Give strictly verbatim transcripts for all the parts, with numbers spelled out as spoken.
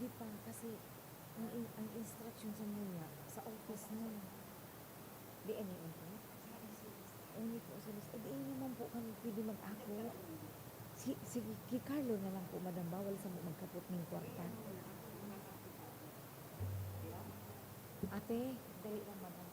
Di pa, kasi ang in-, ang instruction sa muya, sa office na. Di, ano yun po? Uni po, sa list. Eh, di naman po kami pwede mag-ako. Si, si, si Carlo na lang po, madam, bawal sa magkapot ng kwarta. Ate, dali lang, madam.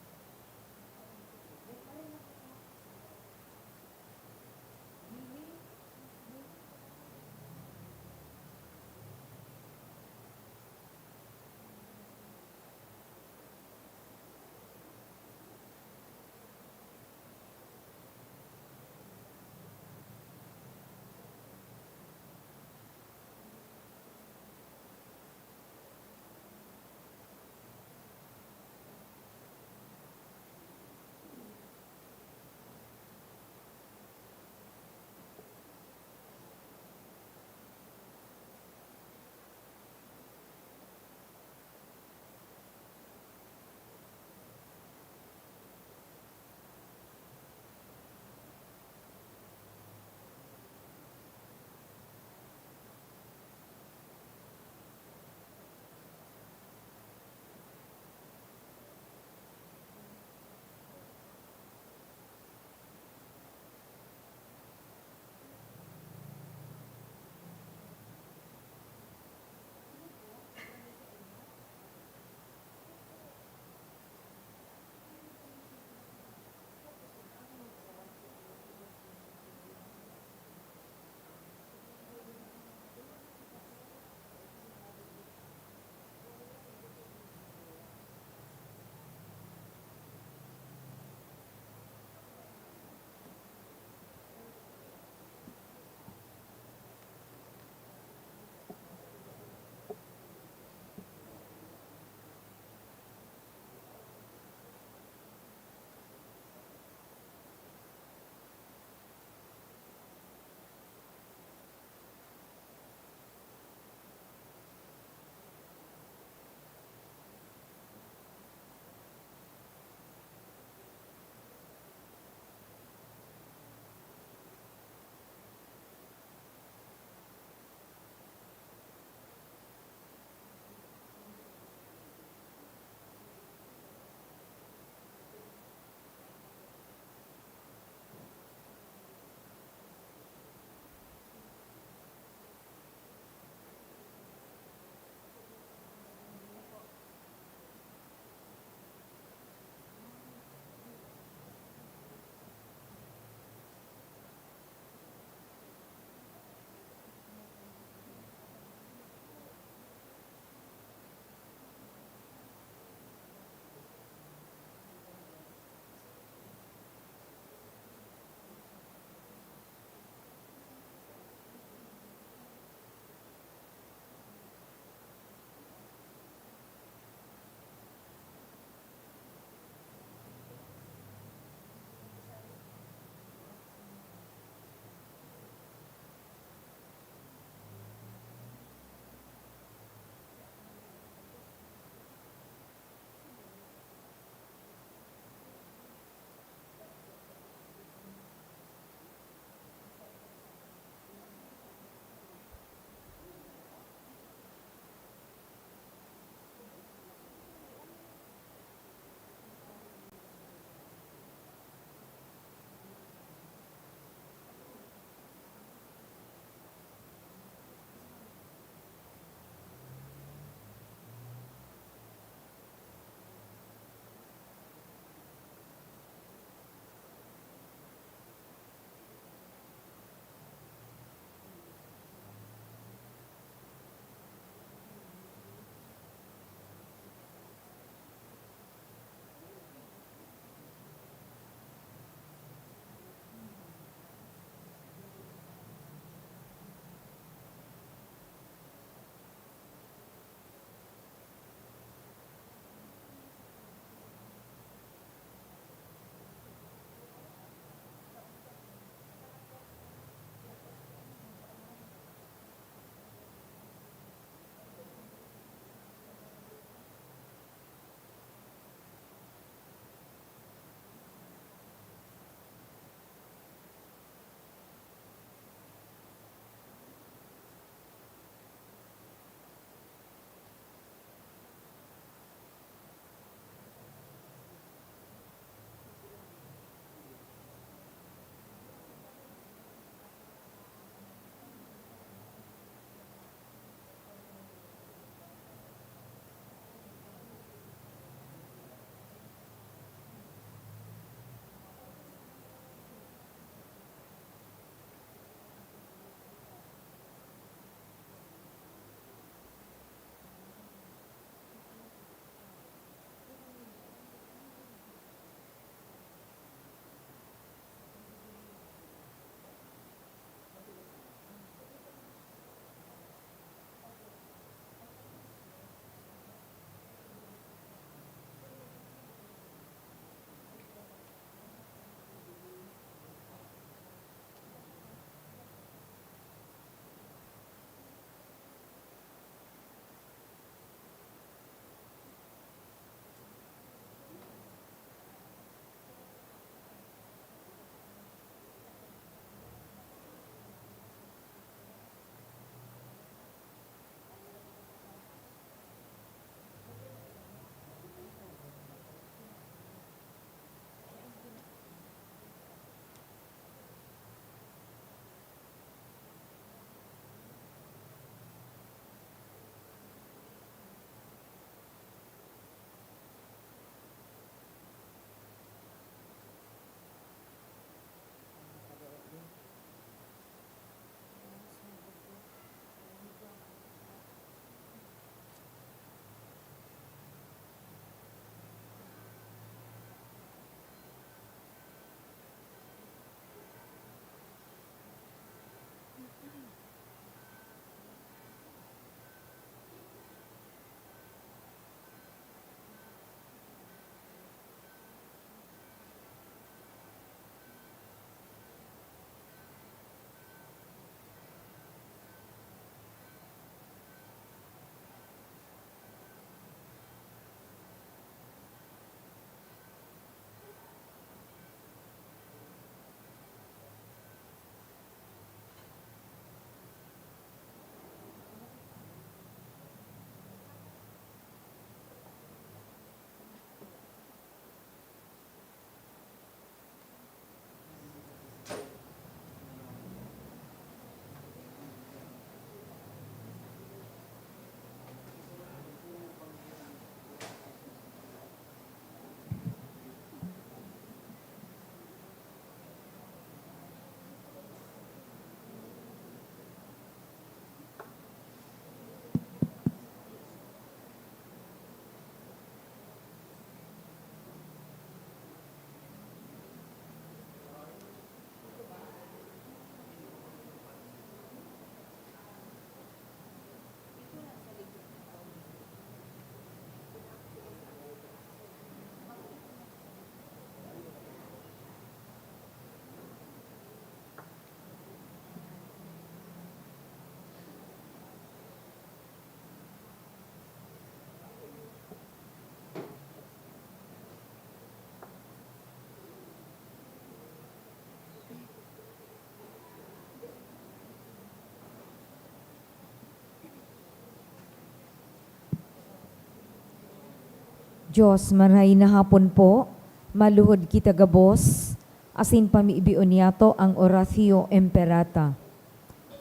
Diyos, marhay na hapon po. Maluhod kita gabos, asin pamibion niyato ang Oratio Imperata.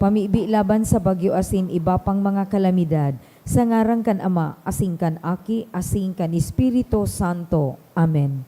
Pamibi laban sa bagyo asin iba pang mga kalamidad, sa ngaran kan Ama, asin kan Aki, asin kan Espiritu Santo. Amen.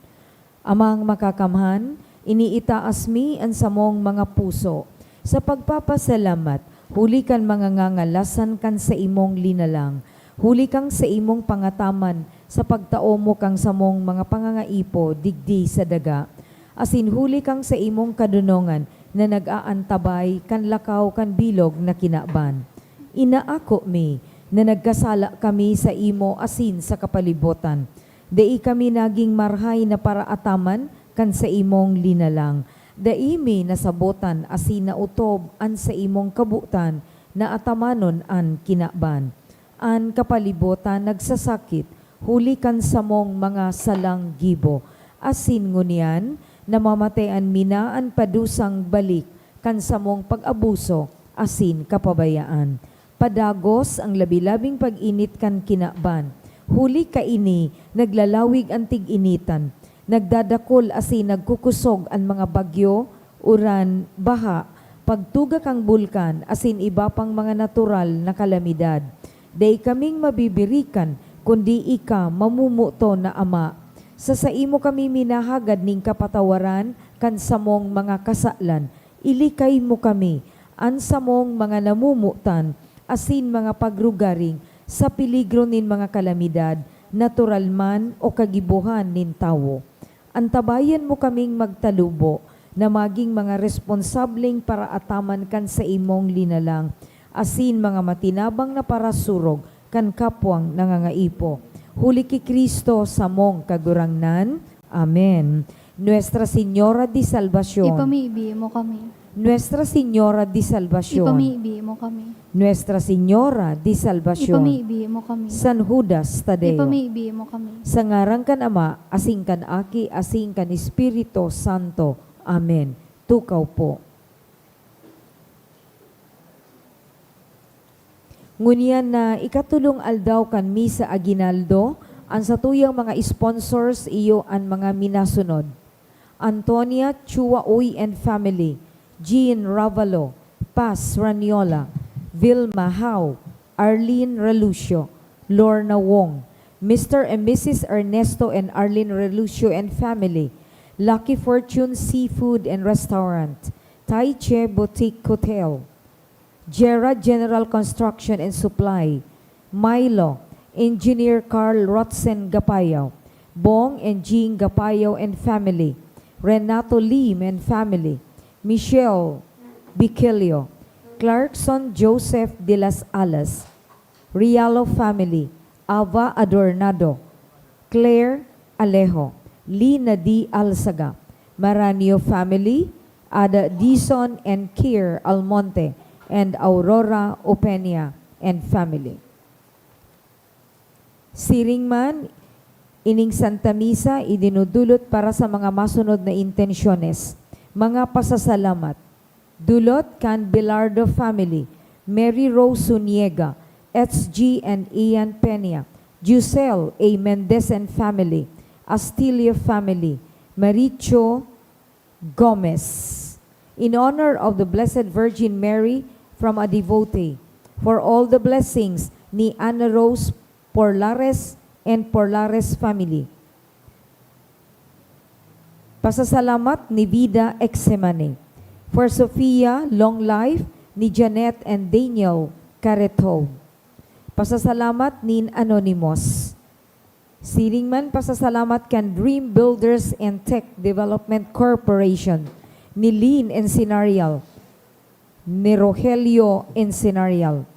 Amang Makakamhan, iniitaas mi an samong mga puso sa pagpapasalamat huli kan mga ngangalasan kan saimong linalang, huli kan saimong pangataman sa pagtao mo kan samong mga pangangaipo digdi sa daga, asin huli kan saimong kadonongan na nag-aantabay kan lakaw kan bilog na kinaban. Inaako mi na nagkasala kami saimo asin sa kapalibotan. Dai kami nagin marhay na paraataman kan saimong linalang. Dai mi nasabotan asin naotob an saimong kabotan na atamanon an kinaban. An kapalibotan nagsasakit huli kan samong mga salang gibo, asin ngunyan namamatean mi na an padusang balik kan samong pag-abuso asin kapabayaan. Padagos an labi-labing pag-init kan kinaban. Huli kaini, naglalawig an tig-initan. Nagdadakul asin nagkukusog an mga bagyo, uran, baha, pagtuga kan bulkan, asin iba pang mga natural na kalamidad. Dai kaming mabibirikan, kundi ika mamumuto na Ama. Sa saimo kami minahagad nin kapatawaran kan samong mga kasalan. Ilikay mo kami, an samong mga namomotan, asin mga pagrugaring sa peligro nin mga kalamidad, natural man o kagibohan nin tawo. Antabayan mo kaming magtalubo na magin mga responsableng paraataman kan saimong linalang, asin mga matinabang na parasurog kan kapwang nangangaipo. Huli ki Cristo samong Kagurangnan. Amen. Nuestra Señora de Salvacion. Ipamibi mo kami. Nuestra Señora de Salvacion. Ipamibi mo kami. Nuestra Señora de Salvacion. Ipamibi mo kami. San Judas Tadeo. Ipamibi mo kami. Sa ngaran kan Ama, asin kan Aki, asin kan Espiritu Santo. Amen. Tukaw po. Ngunyan na ikatolong aldaw kan Misa Aguinaldo, an satuyang mga sponsors iyo an mga minasunod: Antonia Chua Uy and family, Jean Ravalo, Paz Raniola, Vilma Hao, Arlene Relucio, Lorna Wong, Mister and Missus Ernesto and Arlene Relucio and family, Lucky Fortune Seafood and Restaurant, Taiche Boutique Hotel, Jera General Construction and Supply, Milo, Engineer Carl Rotzen Gapayaw, Bong and Jean Gapayaw and family, Renato Lim and family, Michelle Biquilio, Clarkson Joseph de las Alas, Rialo family, Ava Adornado, Claire Alejo, Lina D. Alzaga, Maranio family, Ada Dizon and Kier Almonte, and Aurora Upenia and family. Siring man, ining Santa Misa idinudulot para sa mga masunod na intensyones, mga pasasalamat. Dulot kan Bilardo family, Mary Rose Zuniega, S G and Ian Peña, Giselle A. Mendez and family, Astilio family, Maricho Gomez. In honor of the Blessed Virgin Mary, from a devotee, for all the blessings ni Ana Rose Porlares and Porlares family. Pasasalamat ni Vida Exemani. For Sofia, long life, ni Janet and Daniel Careto. Pasasalamat nin Anonymous. Siring man pasasalamat kan Dream Builders and Tech Development Corporation, ni Lynn Encenarial, ni Rogelio Encenarial,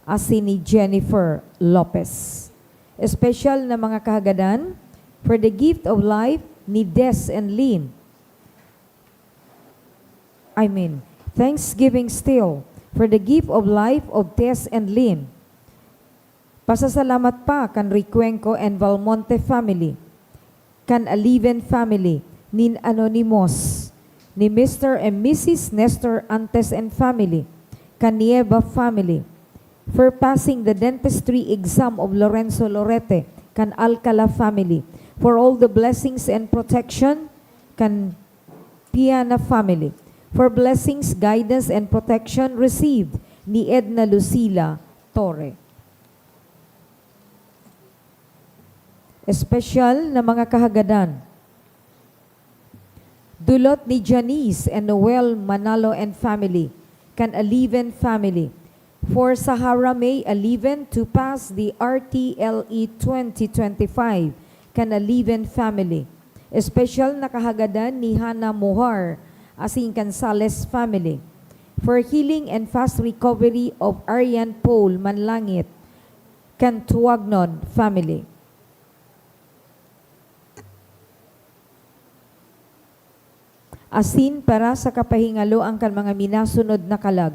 asin ni Jennifer Lopez. Espesyal na mga kahagadan, for the gift of life ni Des and Lynn. I mean, thanksgiving still for the gift of life of Des and Lynn. Pasasalamat pa kan Recuenco and Valmonte family, kan Aliven family, nin Anonymous, ni Mister and Missus Nestor Antes and family, kan Nieva family, for passing the dentistry exam of Lorenzo Lorete kan Alcala family. For all the blessings and protection kan Piana family. For blessings, guidance, and protection received ni Edna Lucila Torre. Espesyal na mga kahagadan. Dulot ni Janice and Noel Manalo and family, kan Aliven family. For Sahara May Aliven to pass the R T L E twenty twenty-five, kan Aliven family. Espesyal na kahagadan ni Hana Mohar, asin kan Sales family. For healing and fast recovery of Arian Paul Manlangit, kan Tuagnon family. Asin para sa kapahingaloan kan mga minasunod na kalag,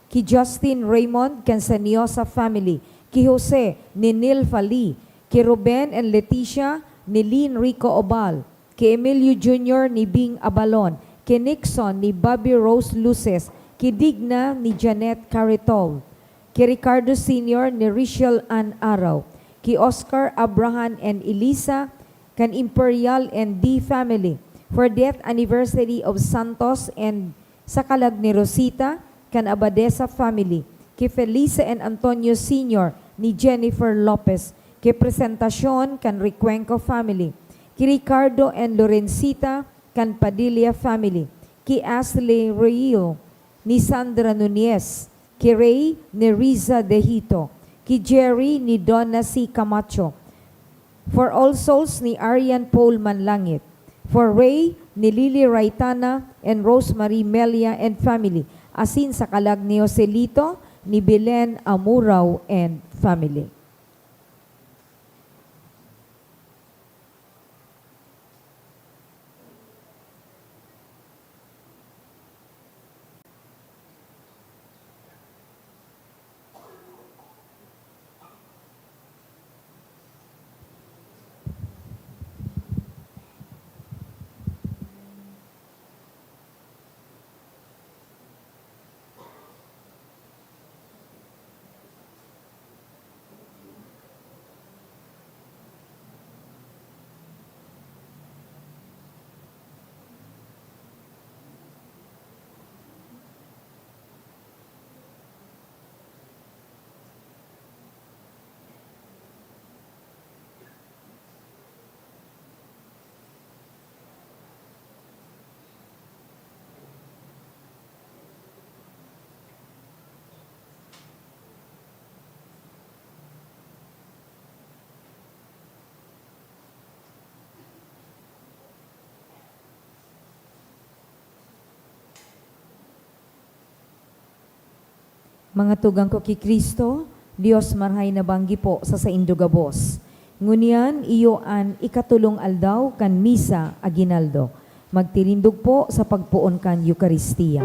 ki Justin Raymond kan Saniosa family, ki Jose Ninil Fali, ki Ruben and Leticia ni Lin Rico Obal, ki Emilio Junior ni Bing Abalon, ki Nixon ni Bobby Rose Luces, ki Digna ni Janet Caritol, ki Ricardo Senior ni Richelle Ann Araw, ki Oscar Abraham and Elisa, kan Imperial and D family, for death anniversary of Santos and sa kalag ni Rosita, kan Abadesa family, ki Felisa and Antonio Senior ni Jennifer Lopez, ki Presentacion kan Recuenco family, ki Ricardo and Lorencita kan Padilla family, ki Ashley Real ni Sandra Nunez, ki Ray ni Riza Dejito, ki Jerry ni Donna C Camacho, for All Souls ni Arian Paul Manlangit, for Ray ni Lily Raitana and Rosemary Melia and family, asin sa kalag ni Joselito ni Belen Amurao and family. Mga tugang ko ki Cristo, Dios marahay na banggi po sa saindo gabos. Ngunyan, iyo an ikatolong aldaw kan Misa Aguinaldo. Magtirindog po sa pagpoon kan Eukaristia.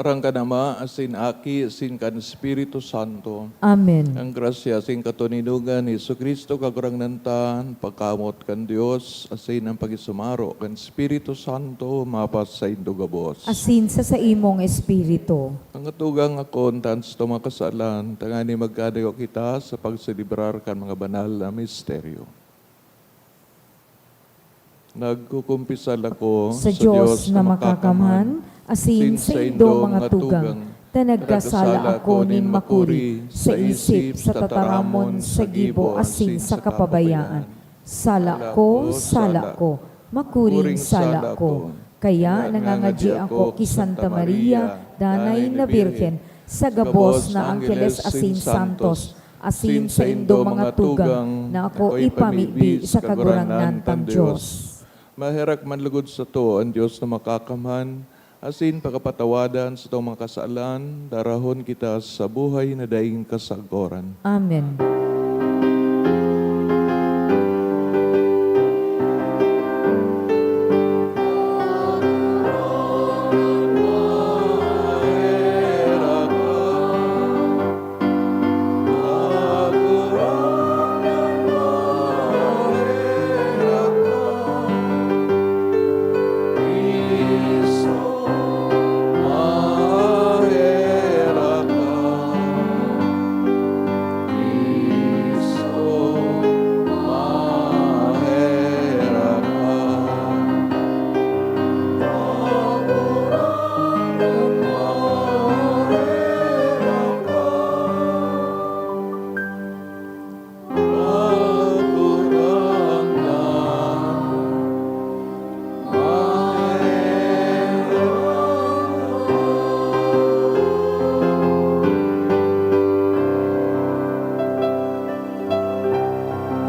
Ngaran kan Ama, asin Aki, asin kan Espiritu Santo. Amen. Ang grasya asin katoninongan ni Jesu-Cristo, Kagurangnan ta, an pagkamoot kan Dios, asin ang pakisumaro kan Espiritu Santo, mapasaindo gabos. Asin sa saimong espiritu. Mga tugang, akoon ta an satong mga kasalan, tanganing magkadangog kita sa pagselebrar kan mga banal na misteryo. Nagkukumpisal ako sa Dios na makakamhan, asin saindo mga tugang, ta nagkasala ako nin makuri sa isip, sa tataramon, sa gibo, asin sa kapabayaan. Sala ko, sala ko, makuring sala ko. Kaya nangangadyi ako ki Santa Maria, Danay na Birhen, sa gabos na angheles asin santos, asin saindo mga tugang na ako ipamibi sa Kagurangnan tang Dios. Maherak man lugod sato an Dios na makakamhan, asin pakapatawadan satong mga kasalan, darahon kita sa buhay na daing kasagkoran. Amen.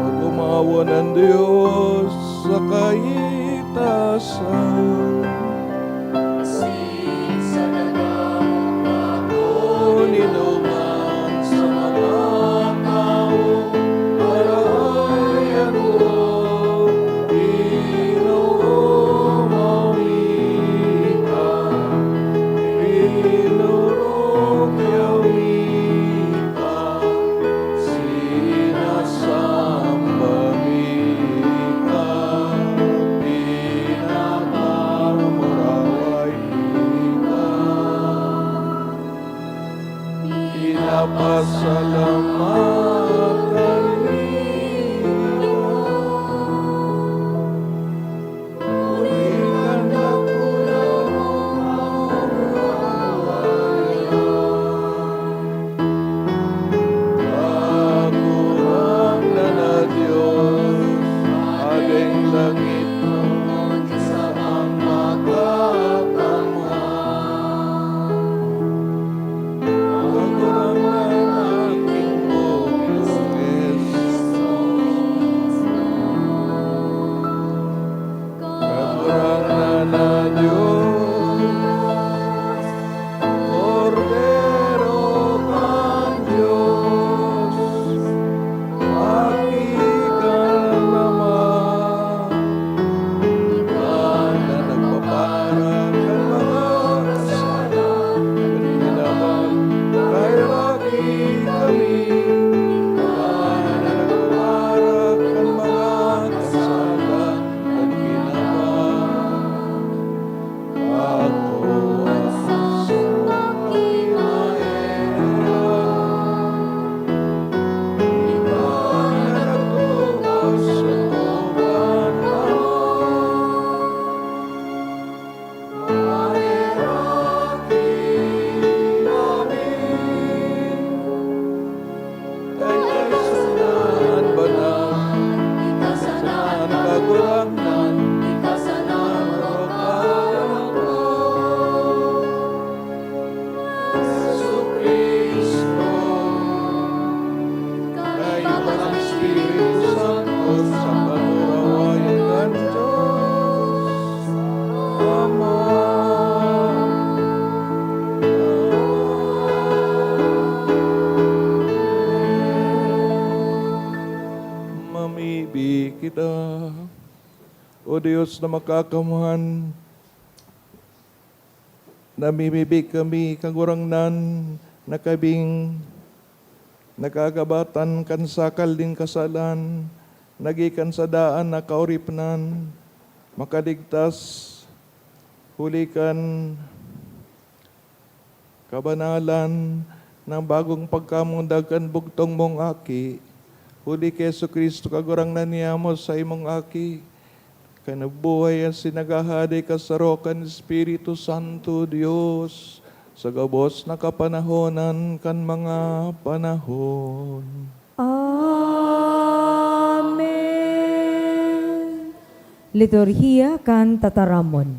Pag-omawon an Dios sa kaitasan. Asin sa daga, pagkatoninongan sa mga tawo, marahay ako, Ginoo, mawi ka, pinurok yawi ka, sinasamba mi ka, pinapamurawayi ka. Pinapasalamatan mi ka. Huli kan dakulang kamurawayan. Kagurangnan na Dios, Hadeng langit, Ama, sa pagkakamhan. Kagurangnan na Aking Bugis. Kagurangnan na Dios, Kordero kan Dios, Aki kan Ama, ika na nagpapara kan mga kasala kan kinaban, kaheraki kami, ika na nagpapara kan mga kasala kan kinaban. Ako an sungka ki maherak. Ika na nagtukdo sa tugang Ama. Maheraki kami. Kay ika sana an banal, ika sana an kagurangnan, ika sana an makakamhan. Jesu-Cristo, kaiba kan Espiritu Santo, sa pamurawayan kan Dios Ama. Mamibi kita. O Dios na makakamhan, Namimibi kami, Kagurangnan, na kabing nakagabatan kan sakal nin kasalan na gikan sa daan na kaoripnan, makaligtas huli kan kabanalan ng bagong pagkamundag kan bugtong mong Aki, huli ki Jesu-Cristo, Kagurangnan niyamo, sa imong Aki, kinabuhay asin naghahade ka sa roha kan Espiritu Santo, Dios, sa gabos na kapanahonan kan mga panahon. Amen. Liturhiya kan Tataramon.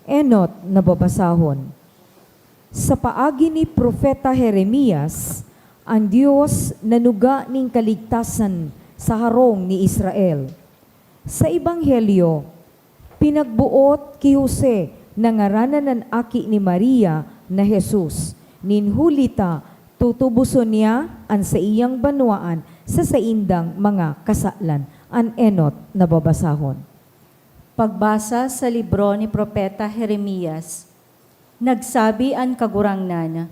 Enot na babasahon. Sa paagi ni Propeta Jeremias, an Dios nanuga nin kaligtasan sa harong ni Israel. Sa Ebanghelyo, pinagboot ki Jose na ngaranan an aki ni Maria na Jesus, nin huli ta tutuboson niya an saiyang banwaan sa saindang mga kasalan. An enot na babasahon. Pagbasa sa libro ni Propeta Jeremias. Nagsabi an Kagurangnan,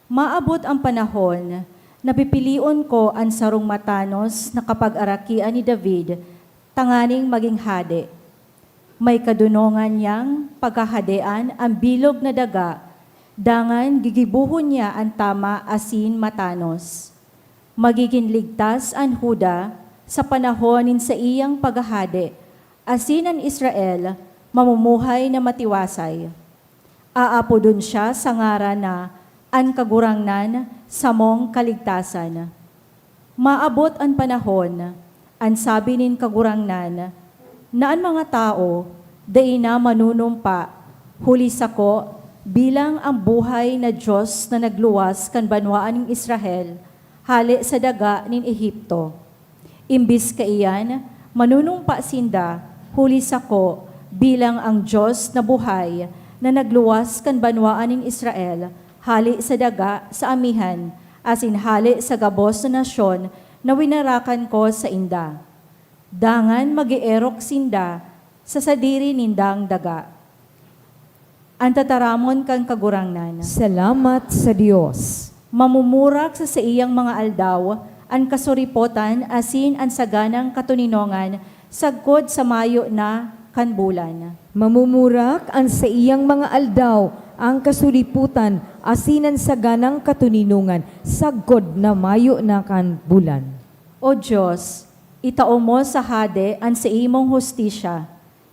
"Maabot an panahon na pipilion ko an sarong matanos na kapagarakian ni David tanganing magin hade. May kadonongan niyang paghahadean an bilog na daga, dangan gigibohon niya an tama asin matanos. Magigin ligtas an Juda sa panahon nin saiyang paghahade, asin an Israel mamumuhay na matiwasay. Aapodon siya sa ngaran na an Kagurangnan samong kaligtasan." Maabot an panahon, an sabi nin Kagurangnan, na an mga tawo dai na manunumpa huli sako bilang an buhay na Dios na nagluwas kan banwaan nin Israel hale sa daga nin Egipto. Imbis kaiyan, manunumpa sinda huli sako bilang an Dios na buhay na nagluwas kan banwaan nin Israel hale sa daga sa amihan asin hale sa gabos na nasyon na winarakan ko sainda. Dangan mag-eerok sinda sa sadiri nindang daga. An tataramon kan Kagurangnan. Salamat sa Dios. Mamumurak sa saiyang mga aldaw an kasuripotan asin an saganang katoninongan sagkod sa mayo na kan bulan. Mamumurak an saiyang mga aldaw, an kasuripotan asin an saganang katoninongan sagkod na mayo na kan bulan. O Dios, itao mo sa hade an saimong hustisya.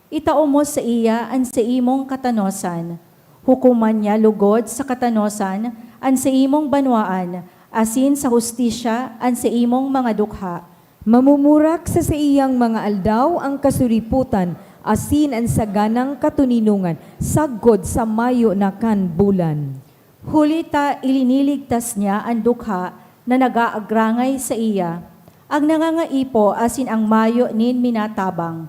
Itao mo saiya an saimong katanosan. Hukoman niya logod sa katanosan an saimong banwaan, asin sa hustisya an saimong mga dukha. Mamumurak sa saiyang mga aldaw an kasuripotan asin an saganang katoninongan sagkod sa mayo na kan bulan. Huli ta iliniligtas niya an dukha na nag-aagrangay saiya, an nangangaipo asin an mayo nin minatabang.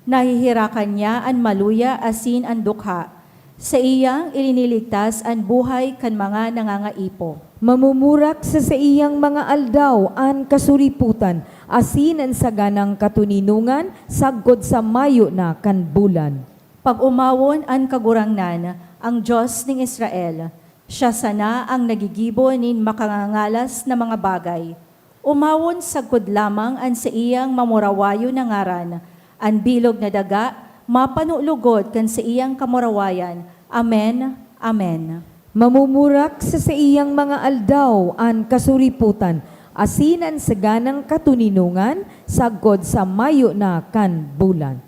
Naheherakan niya an maluya asin an dukha. Saiyang iliniligtas an buhay kan mga nangangaipo. Mamumurak sa saiyang mga aldaw an kasuripotan asin an saganang katoninongan sagkod sa mayo na kan bulan. Pag-omawon an Kagurangnan, an Dios nin Israel. Siya sana an naggigibo nin makangangalas na mga bagay. Omawon sagkod lamang an saiyang mamurawayon na ngaran. An bilog na daga mapano logod kan saiyang kamurawayan. Amen, amen. Mamumurak sa saiyang mga aldaw an kasuripotan, asin an saganang katoninongan sagkod sa mayo na kan bulan.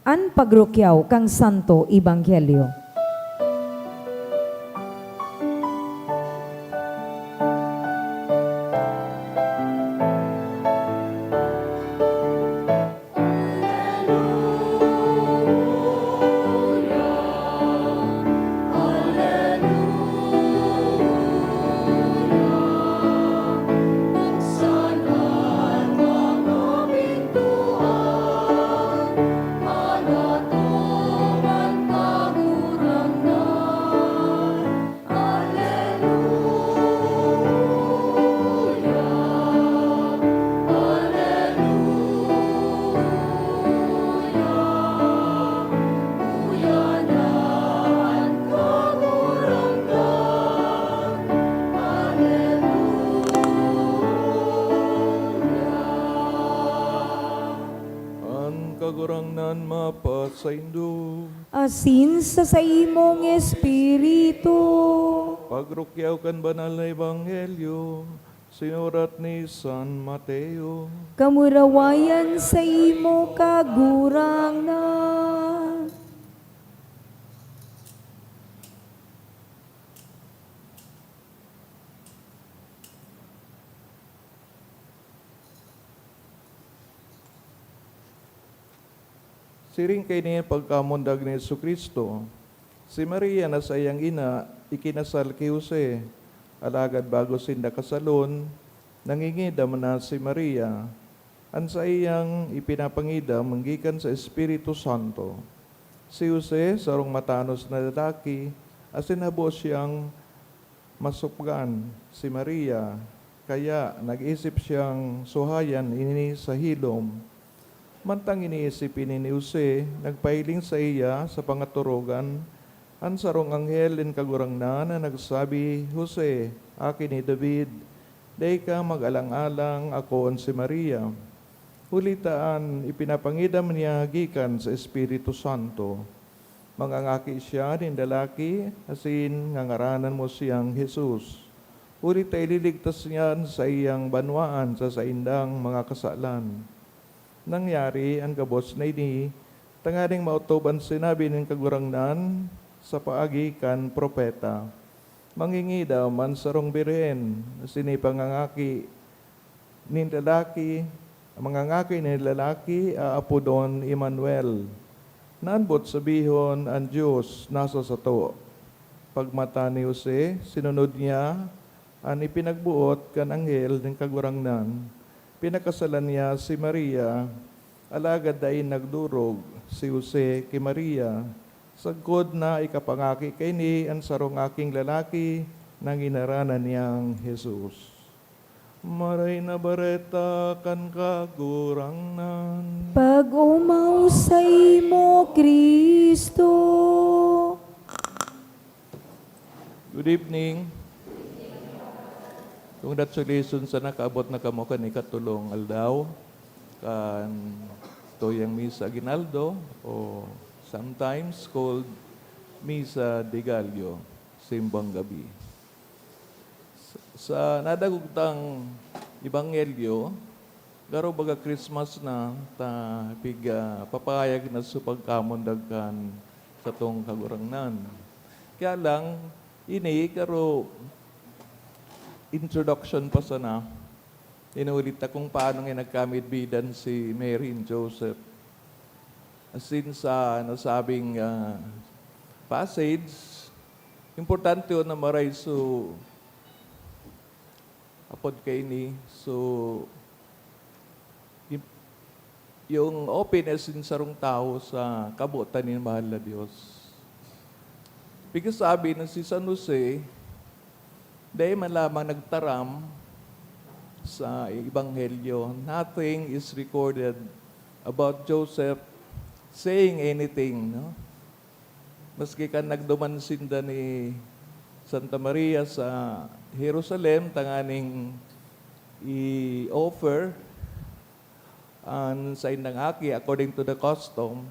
An pagrukyaw kan Santo Ebanghelyo. Kagurangnan mapasaindo. Asin sa saimong espiritu. Pagrukyaw kan banal na ebanghelyo, sinurat ni San Mateo. Kamurawayan saimo, Kagurangnan. Siring kaini an pagkamundag ni Jesu-Cristo. Si Maria na saiyang ina, ikinasal ki Jose. Alagad bago sinda kasalon, nangingidam na si Maria. An saiyang ipinapangidam gikan sa Espiritu Santo. Si Jose, sarong matanos na lalaki, asin habo siyang masupgan si Maria, kaya nag-isip siyang suhayan ini sa hilom. Mantang iniisip ini ni Jose, nagpahiling saiya sa pangatorogan an sarong anghel nin Kagurangnan na nagsabi, "Jose, aki ni David, dai ka mag-alang-alang akoon si Maria, huli ta an ipinapangidam niya gikan sa Espiritu Santo. Mangangaki siya nin lalaki, asin ngangaranan mo siyang Jesus, huli ta ililigtas niya an saiyang banwaan sa saindang mga kasalan." Nangyari an gabos na ini tanganing maotob an sinabi nin Kagurangnan sa paagi kan propeta, "Mangingidam an sarong birhen, asin ipangangaki nin lalaki, mangangaki nin lalaki, aapodon Emmanuel, na an boot sabihon, 'An Dios nasa sato.'" Pagmata ni Jose, sinunod niya an ipinagboot kan anghel nin Kagurangnan. Pinakasalan niya si Maria, alagad dai nagdorog si Jose ki Maria, sagkod na ikapangaki kaini an sarong aking lalaki na nginaranan niyang Jesus. Maray na Bareta kan Kagurangnan. Pag-omaw saimo, Cristo. Good evening. Congratulations sa nakaabot na kamo kan ikatulong aldaw kan tuyang Misa Aguinaldo, o sometimes called Misa de Gallo, Simbang Gabi. Sa, sa nadangog tang ebanghelyo, garo baga Christmas na, ta pig, ah, papahayag na sa pagkamundag kan satong Kagurangnan. Kaya lang, ini garo introduction pa sana. Inuulit ta kung paano nga nagkamidbidan si Mary and Joseph. Asin sa nasabing, ah, passage, importante yun na maray so apod kaini. So, y-, yung openness nin sarong tawo sa kabotan nin mahal na Dios. Pigkasabi na si San Jose, dai man lamang nagtaram sa Ebanghelyo. Nothing is recorded about Joseph saying anything, no? Maski kan nagduman sinda ni Santa Maria sa Jerusalem tanganing i-offer an saindang aki according to the custom,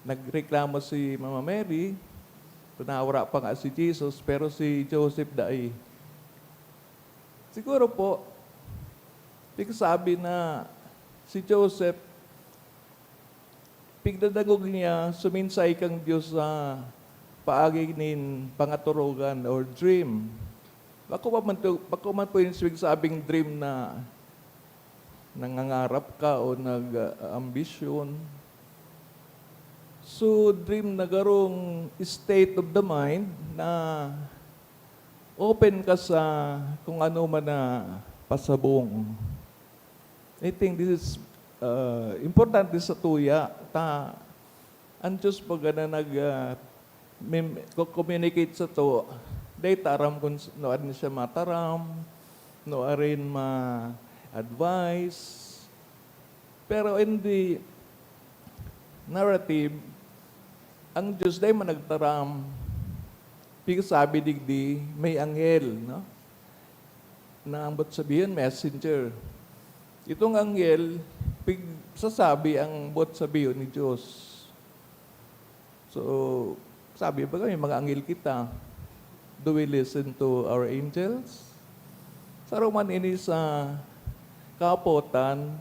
nagreklamo si Mama Mary, nawara pa nga si Jesus, pero si Joseph dai. Siguro po, pigkasabi na si Joseph, pigdadangog niya, suminsay kan Dios sa paagi nin pangatorogan or dream. Bako pa man to, bako man po yung ibig sabing dream na nangangarap ka o nag-, ah, ambisyon. So, dream na garong state of the mind na open ka sa kung ano man na pasabong. I think this is, uh, importante sa tuya. Ta, ang Diyos pag na nag, uh, mem-, co-, communicate sa to, dahil ta aram kung s-, no, ano siya mataram, no, arin ma-advise. Pero in the narrative, ang Diyos dahil man nagtaram, pigsabi digdi, may anghel, no? Na ang ba't sabihin, messenger. Itong anghel, pig-, sasabi ang boot sabihon ni Dios. So, sabi baga, may mga anghel kita. Do we listen to our angels? Saro man ini sa kapotan,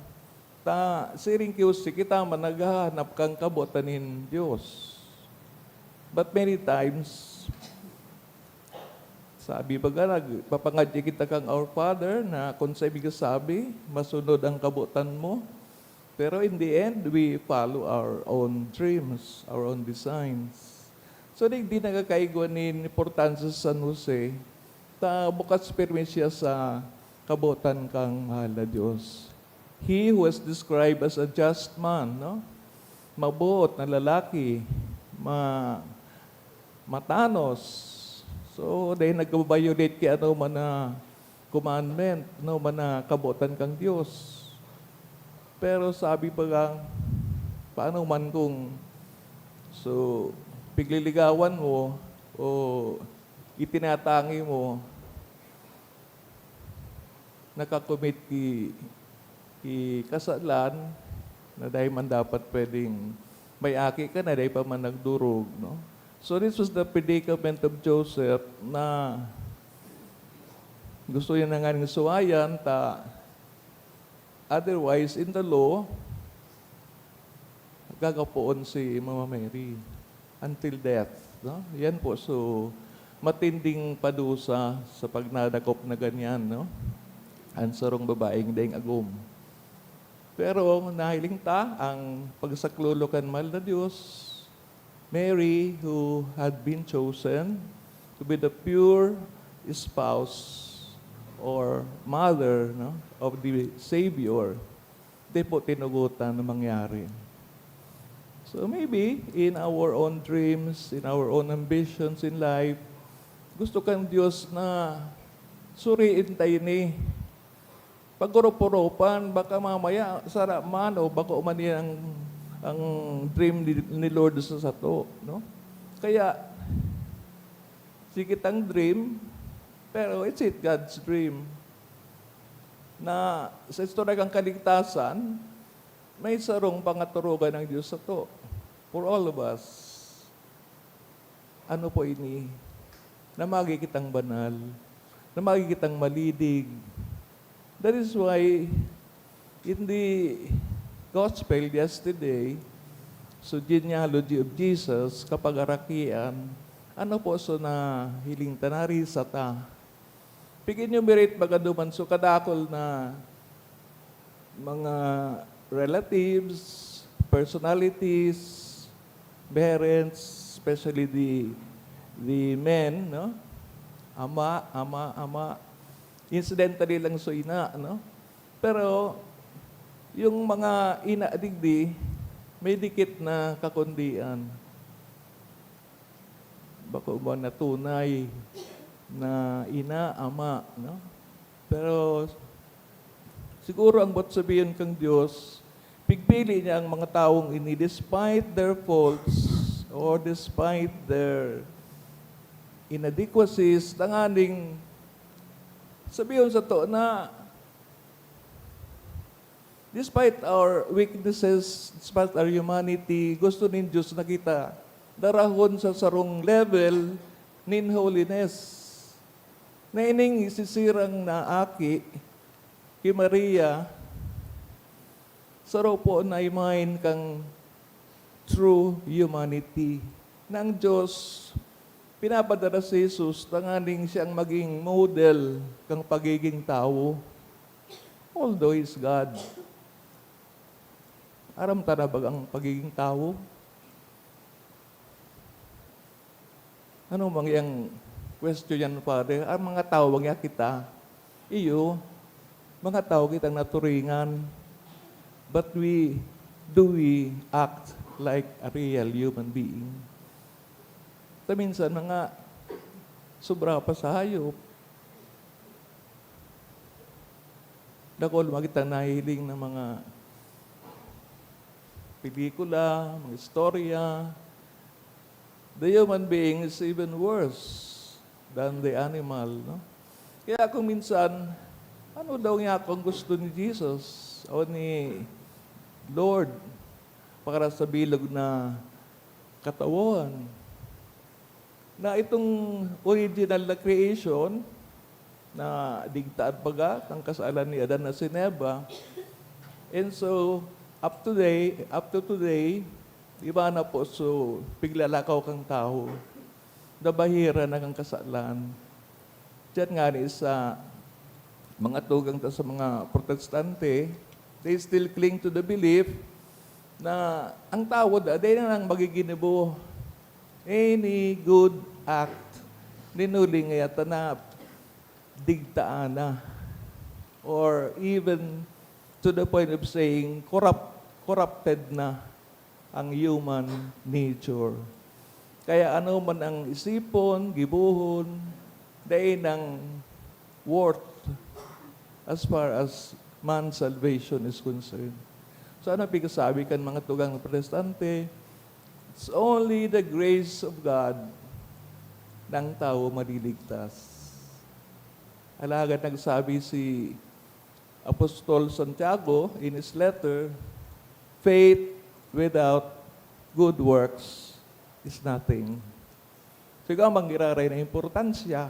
ta siring ki Jose, kita man naghahanap kan kabotan nin Dios. But many times, sabi baga, nagpapangadyi kita kan Our Father na kun sa ibig sabi, masunod ang kabotan mo. Pero in the end, we follow our own dreams, our own designs. So, digdi nagkakaigwa nin importansya si San Jose, ta bukas pirmi siya sa kabotan kan mahal na Dios. He who was described as a just man, no? Maboot na lalaki, ma-, matanos. So, dai nagva-violate ki ano man na commandment, ano man na kabotan kan Dios. Pero sabi pa nga, paano man kung, so, pigliligawan mo o itinatangi mo, nakakomit ki, ki kasalan na dai man dapat pwedeng may aki ka na dai pa man nagdurog, no? So, this was the predicament of Joseph na gusto niya na nga ning suwayan, ta otherwise, in the law, gagapoon si Mama Mary until death, no? Yan po, so, matinding padusa sa pagnadakop na ganyan, no? Ang sarong babaeng daing agom. Pero nahiling ta ang pagsaklolo kan mahal na Dios, Mary, who had been chosen to be the pure spouse or mother, no, of the Savior, di po tinugutan na mangyari. So maybe in our own dreams, in our own ambitions in life, gusto kan Dios na suriin ta ini. Pag-orop-oropan, baka mamaya sara man o bako man yan ang, ang dream ni, ni Lord sa sato, no? Kaya, sige tang dream, pero is it God's dream? Na sa istorya kan kaligtasan, may sarong pangaturugan ng Diyos sato, for all of us. Ano po ini? Na magi kitang banal, na magi kitang malidig. That is why in the gospel yesterday, so genealogy of Jesus, kapagarakian, ano po so nahiling ta, narisa ta? Pig-enumerate baga duman so kadakul na mga relatives, personalities, parents, especially the, the men, no? Ama, ama, ama. Incidentally lang so ina, no? Pero yung mga ina digdi, may dikit na kakundian. Bako ba na tunay na ina, ama, no? Pero siguro ang boot sabihon kan Dios, pigpili niya ang mga tawong ini despite their faults or despite their inadequacies, tanganing sabihon sato na despite our weaknesses, despite our humanity, gusto nin Dios na kita darahon sa sarong level nin holiness. Na ining isisirang na aki ki Maria, saro po na imahen kan true humanity, na ang Dios pinapadara si Jesus tanganing siyang maging model kan pagiging tawo. Although He's God. Aram ta na baga ang pagiging tawo? Ano man yang question yan, Father? Ang mga tawo, bang kita? Iyo, mga tawo kitang naturingan. But we, do we act like a real human being? Ta minsan, mga sobra pa sa hayop. Dakul man kitang nahihiling na mga pelikula, mga istorya. The human being is even worse than the animal, no? Kaya kung minsan, ano daw nga kung gusto ni Jesus o ni, Lord, para sa bilog na katawan, na itong original na creation, na digtaan baga kan kasalan ni Adan asin Eva. And so, up today, up to today, iba na po so piglalakaw kan tawo. Nabahira na kan kasalan. Diyan ngani sa mga tugang ta sa mga Protestante, they still cling to the belief na ang tawo da, dai na nang magiginibo any good act. Nin huli ngaya ta na digtaan na. Or even to the point of saying, corrupt, corrupted na ang human nature. Kaya ano man ang isipon, gibohon, dai nang worth as far as man's salvation is concerned. So ano pigsasabi kan mga tugang na Protestante? It's only the grace of God na ang tawo maliligtas. Alagad nagsabi si Apostol Santiago in his letter, "Faith without good works is nothing." So, igwa man giraray na importansya.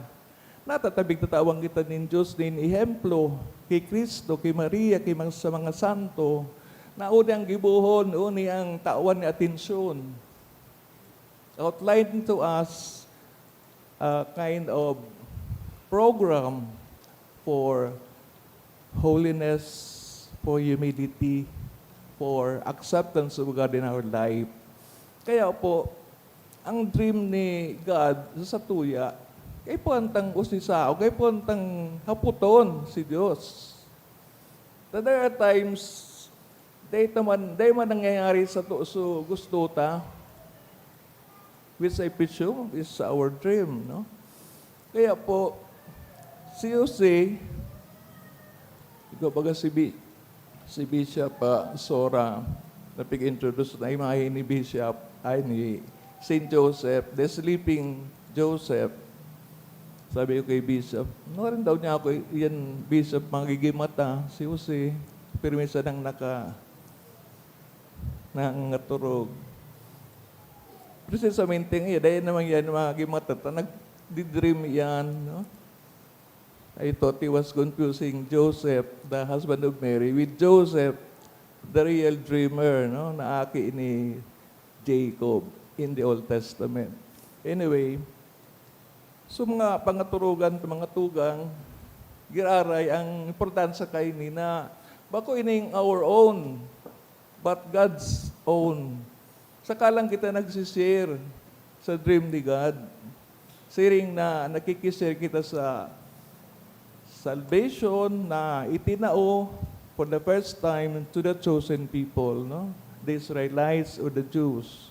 Natatabig tatawan kita nin Diyos nin ehemplo ki Cristo, ki Maria, ki mga, sa mga santo, na uni ang gibohon, uni ang tawan ni atensyon. Outlined to us a kind of program for holiness, for humility, for acceptance of God in our life. Kaya po, ang dream ni God sa satuya, kaipuhan tang usisa o kaipuhan tang hapoton si Diyos. That there are times, dai ta man, dai man nangyayari sato so gusto ta, which I presume is our dream, no? Kaya po, si Jose, ikaw baga si Bi-, si Bishop, ah, Sora, na pig-introduce na imahe ni Bishop, ay, ni Saint Joseph, the sleeping Joseph. Sabi ko kay Bishop, "Ano rin daw niya ako, yan, Bishop, magigimata, si Jose, pirmi sanang naka-, nangaturog." Precisamente nga, dahil naman yan, magimata, ta, nagdi-dream yan, no? I thought he was confusing Joseph, the husband of Mary, with Joseph, the real dreamer, no, na aki ni Jacob in the Old Testament. Anyway, so mga pangaturugan, mga tugang, giraray ang importansya kaini na bako ining our own, but God's own. Saka lang kita nagsishare sa dream ni God. Siring na nakikishare kita sa salvation na itinao for the first time to the chosen people, no? The Israelites or the Jews.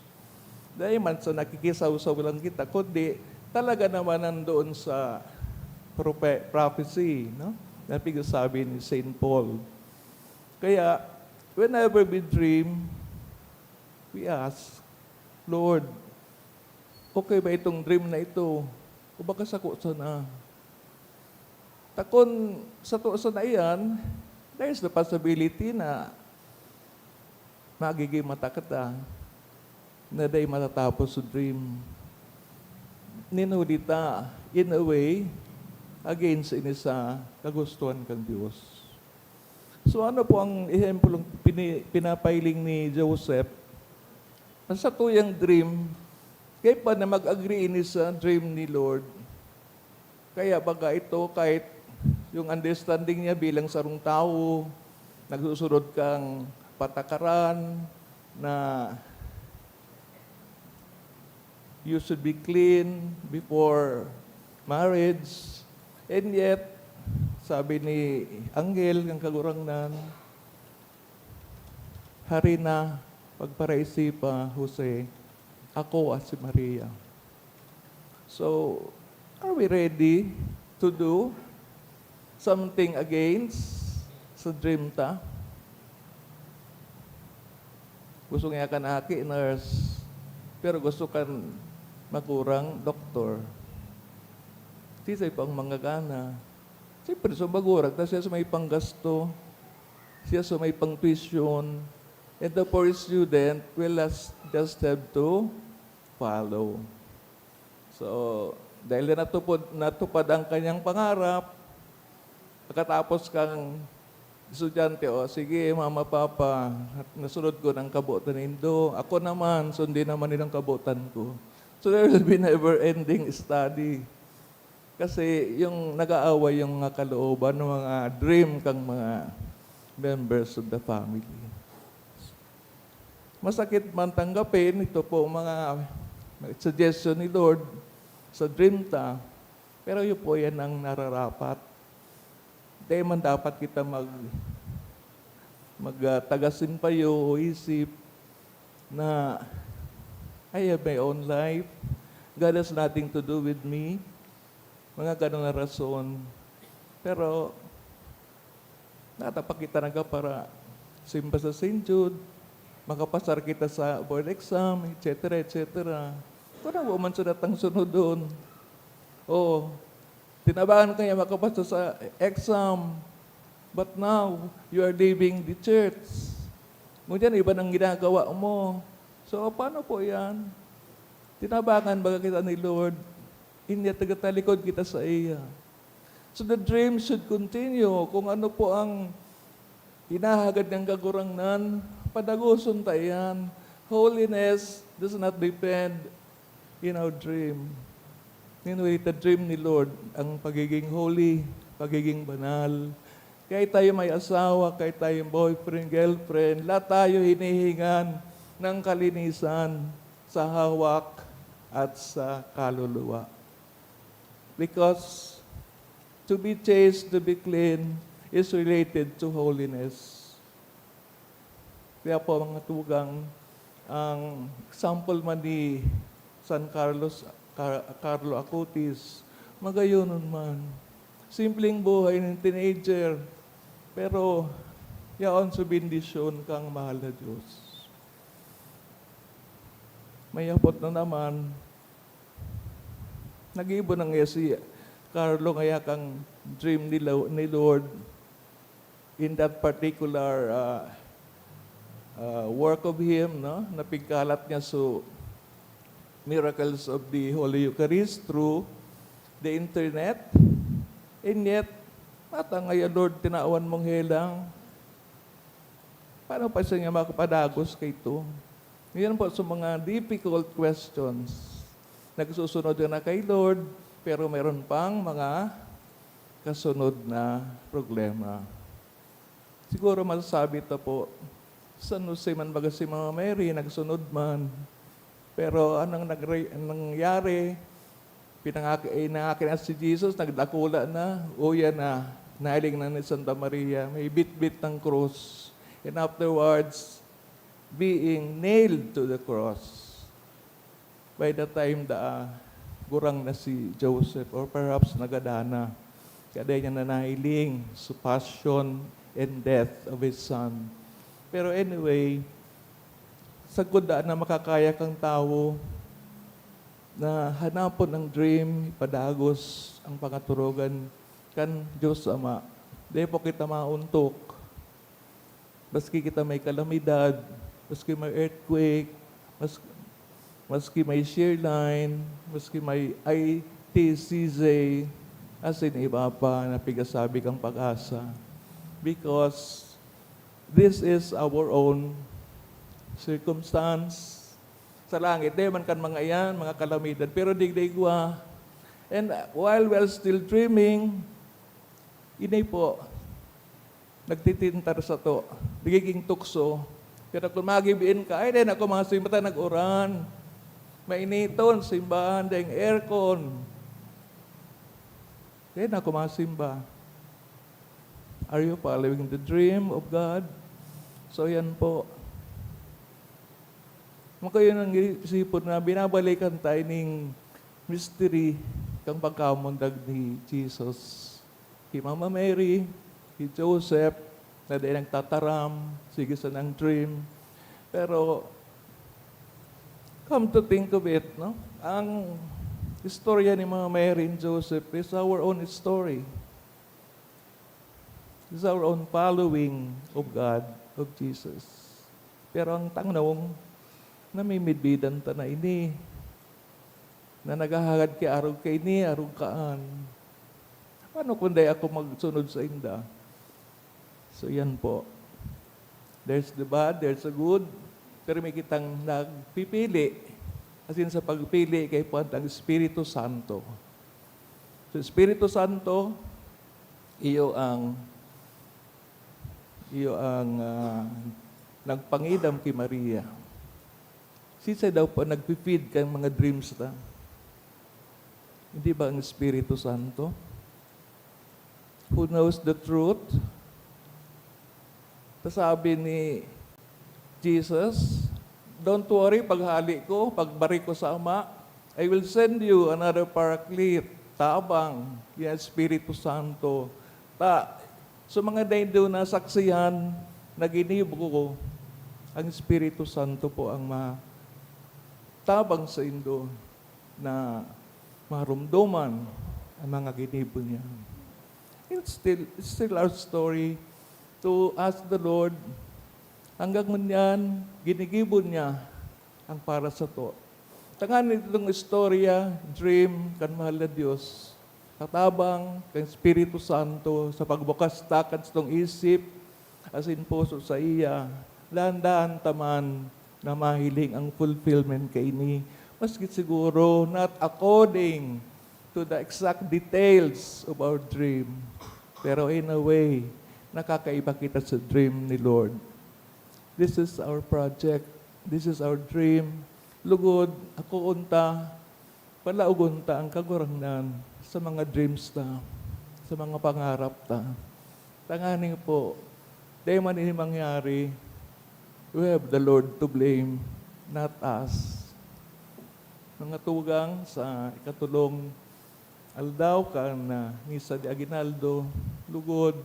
Dahil man sa nakikisawsaw lang kita, kundi talaga naman nandoon sa prope-, prophecy, no? Na pinagsasabi ni Saint Paul. Kaya, whenever we dream, we ask, "Lord, okay ba itong dream na ito? O baka sako sana?" Ta kun sato sana iyan, there is the possibility na magigimata kita, na dai matatapos so dream. Nin huli ta, in a way, against ini sa kagustuhan kan Dios. So, ano po ang ehemplong pini-, pinapahiling ni Joseph? Ang satuyang dream, kaipuhan na mag-agree ini sa dream ni Lord. Kaya baga ito, kahit yung understanding niya bilang sarong tawo, nagsusunod kang patakaran na you should be clean before marriage. And yet, sabi ni anghel ng Kagurangnan, "Hari na, pagparaisipa, Jose, ako at si Maria." So, are we ready to do something against sa dream ta? Gusto niya kan aki, nurse, pero gusto kan magurang, doktor. Sisay pa ang mangagana? Siyempre, sa magurang, ta siya sa may panggasto, siya sa may pang-tuition, And the poor student will just, just have to follow. So, dahil na natupod, natupad ang kanyang pangarap, pagkatapos kang estudyante, "O, sige, mama, papa, nasunod ko ng kabotan nindo. Ako naman, sundin naman nilang kabotan ko." So, there will be never-ending study. Kasi yung nag-aaway yung mga kalooban, mga dream kang mga members of the family. Masakit man tanggapin, ito po mga suggestion ni Lord sa dream ta, pero yun po yan ang nararapat. Di man dapat kita mag-, mag, ah, taga simpayo o isip na, "I have my own life. God has nothing to do with me." Mga ganong na rason. Pero, natapak kita na para simba sa Saint Jude, makapasar kita sa board exam, et cetera, et cetera. Kung ano man sunod ang sunodon. Oo. Tinabangan kaya makapasa sa exam. But now, you are leaving the church. Ngunyan, iba nang ginagawa mo. So, paano po yan? Tinabangan baga kita ni Lord? Hindi, nagtalikod kita sa iya. So, the dream should continue. Kung ano po ang hinahagad ng Kagurangnan, padagoson ta iyan. Holiness does not depend in our dream. Anyway, the dream ni Lord, ang pagiging holy, pagiging banal. Kahit tayo may asawa, kahit tayo boyfriend, girlfriend, lahat tayo hinihingan ng kalinisan sa hawak at sa kaluluwa. Because to be chaste, to be clean, is related to holiness. Kaya po, mga tugang, ang example man ni San Carlos, Car-, Carlo Acutis, magayonon man. Simpleng buhay ng teenager, pero yaon sa bendisyon kang mahal na Diyos. May apot na naman, nag-ibo na ngaya si Carlo ngaya kang dream ni Lo-, ni Lord in that particular, ah, ah, work of him, no? Na pigkalat niya so miracles of the Holy Eucharist through the internet. And yet, mata ngaya, Lord, tinawan mong helang. Paano pa siya nga makapadagos kaito? Ngayon po, sa mga difficult questions, nagsusunod ka na kay Lord, pero meron pang mga kasunod na problema. Siguro masasabi ta po, San Jose man baga si Mama Mary, nagsunod man. Pero anong nagre-, nangyari? Pinangaki-, inangaki na si Jesus, nagdakula na, uya na, nahiling na ni Santa Maria, may bitbit ng krus. And afterwards, being nailed to the cross. By the time da, gurang na si Joseph, or perhaps nagadan na, kaya dai niya na nahiling sa passion and death of his son. Pero anyway, sagkod daa na makakaya kang tawo na hanapon ang dream, ipadagos ang pangaturogan kan Diyos Ama. Di po kita mauntok. Maski kita may kalamidad, maski may earthquake, mas-, maski may shear line, maski may I T C J, asin iba pa na pigasabi kang pag-asa. Because this is our own circumstance. Sa langit, di man kan mga iyan, mga kalamidad, pero digdi igwa. And, uh, while we are still dreaming, ini po, nagtitintar sato, nagiging tukso. Pero kung magibiin ka, ay, di na ako masimba ta nag-uran. Mainiton, simbahan, daing aircon. Di na ako masimba. Are you following the dream of God? So, yan po. Makayo nang isipon na binabalikan tayo ning mystery kang pagkamundag ni Jesus. Ki Mama Mary, ki Joseph, na dai nagtataram, sige sanang dream. Pero, come to think of it, no? Ang istorya ni Mama Mary and Joseph is our own story. It's our own following of God, of Jesus. Pero ang tanong, namimidbidan ta na ini, na naghahagad ki arog kaini, arog kaan. Paano kung dai ako magsunod sainda? So, yan po. There's the bad, there's the good. Pero may kitang nagpipili. As in, sa pagpili, kay puwan ang Espiritu Santo. So, Espiritu Santo, iyo ang, iyo ang, ah, nagpangidam ki Maria. Siisay daw pa nagpi-feed kan mga dreams ta? Hindi ba ang Espiritu Santo? Who knows the truth? Ta sabi ni Jesus, "Don't worry, paghale ko, pagbalik ko sa Ama, I will send you another Paraclete, tabang, yung Espiritu Santo." Ta, sa mga daindo na saksihan na ginibo ko, ang Espiritu Santo po ang matabang saindo na maromdoman ang mga ginibo niya. It's still, it's still our story to ask the Lord. Hanggang ngunyan, ginigibo niya ang para sato. Tanganing itong istorya, dream, kan mahal na Dios, katabang kan Espiritu Santo sa pagbukas ta kan satong isip asin puso saiya, dahan-dahan ta man na mahiling ang fulfillment kaini. Maski siguro not according to the exact details of our dream, pero in a way, nakakaiba kita sa dream ni Lord. This is our project. This is our dream. Lugod, akoon ta, palaogon ta ang Kagurangnan sa mga dreams ta, sa mga pangarap ta. Tanganing po, dai man ini mangyari, we have the Lord to blame, not us. Mga tugang, sa ikatulong aldaw kan, ah, Misa de Aguinaldo, lugod,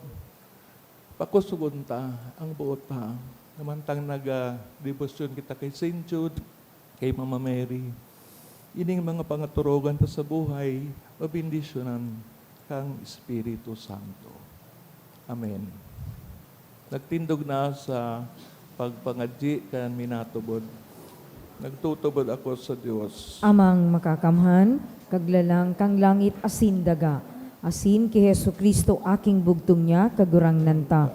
pakusogon ta ang boot ta. Namantang naga-debosyon kita kay Saint Jude, kay Mama Mary, ining mga pangaturogan ta sa buhay, mabendisyonan kang Espiritu Santo. Amen. Nagtindog na sa pagpangadyi kan minatubod. Nagtutubod ako sa Dios. Amang makakamhan, Kaglalang kan langit asin daga, asin ki Jesu-Cristo, aking bugtong niya, Kagurangnan ta.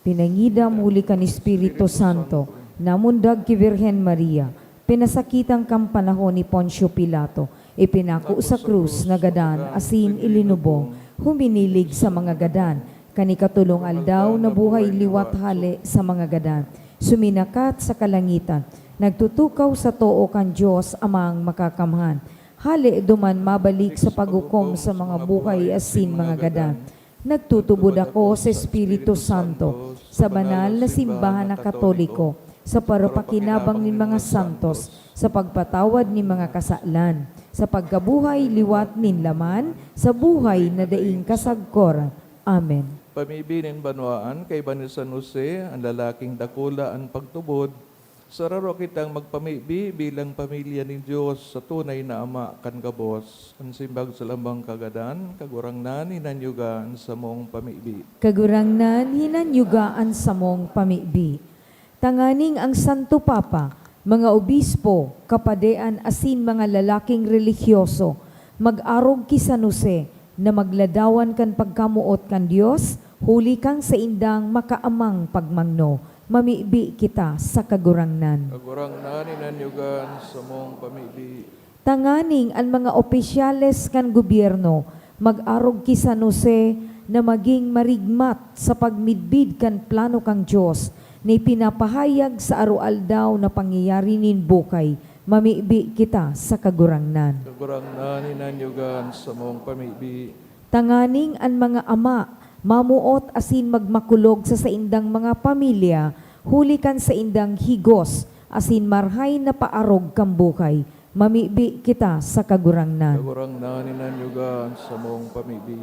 Pinangidam huli kan Espiritu Santo, namundag ki Birhen Maria, pinasakitan kan panahon ni Poncio Pilato, ipinako sa krus, nagadan, asin ilinubong, huminilig sa mga gadan. Kan ikatolong aldaw, nabuhay liwat hale sa mga gadan. Suminakat sa kalangitan, nagtutukaw sa too kan Dios Amang Makakamhan. Hale duman mabalik sa paghukom sa mga buhay asin mga gadan. Nagtutubod ako sa Espiritu Santo, sa banal na simbahan na Katoliko, sa parapakinabang nin mga santos, sa pagpatawad nin mga kasalan, sa pagkabuhay liwat nin laman, sa buhay na daing kasagkoran. Amen. Pamibi nin banwaan, kaiba ni San Jose, an lalaking dakula an pagtubod, sararo kitang magpamibi bilang pamilya nin Dios sa tunay na Ama kan gabos. An simbag sa lambang kagadan, Kagurangnan, hinanyuga an samong pamibi. Kagurangnan, hinanyuga an samong pamibi. Tanganing ang Santo Papa, mga obispo, kapadean asin mga lalaking relihiyoso, mag-arog ki San Jose na magladawan kan pagkamoot kan Dios, huli kan saindang makaamang pagmangno. Mamibi kita sa Kagurangnan. Kagurangnan, hinanyuga an samong pamibi. Tanganing an mga opisyales kan gobyerno mag-arog ki San Jose na magin marigmat sa pagmidbid kan plano kan Dios na ipinapahayag sa aroaldaw na pangyayari nin buhay. Mamibi kita sa Kagurangnan. Kagurangnan, hinanyuga an samong pamibi. Tanganing an mga ama mamoot asin magmakulog sa saindang mga pamilya huli kan saindang higos asin marahay na paarog kan buhay. Mamibi kita sa Kagurangnan. Kagurangnan, hinanyuga an samong pamibi.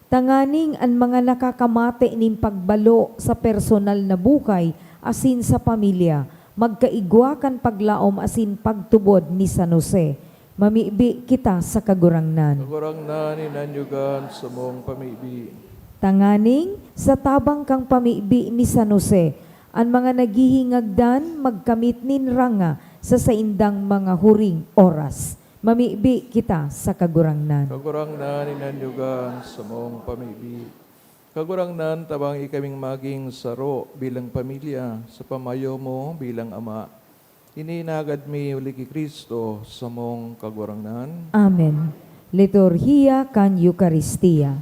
Tanganing an mga nakakamate nin pagbalo sa personal na buhay asin sa pamilya, magkaigwa kan paglaom asin pagtubod ni San Jose. Mamibi kita sa Kagurangnan. Kagurangnan, hinanyuga an samong pamibi. Tanganing, sa tabang kan pamibi ni San Jose, An mga naghihingagdan magkamit nin ranga sa saindang mga huring oras. Mamibi kita sa Kagurangnan. Kagurangnan, inanyogan sa mong pamibi. Kagurangnan, tabangi kaming maging saro bilang pamilya sa pamayo mo bilang Ama. Ini inagad mi huli ki Cristo, samong Kagurangnan. Amen. Liturhiya kan Eukaristia.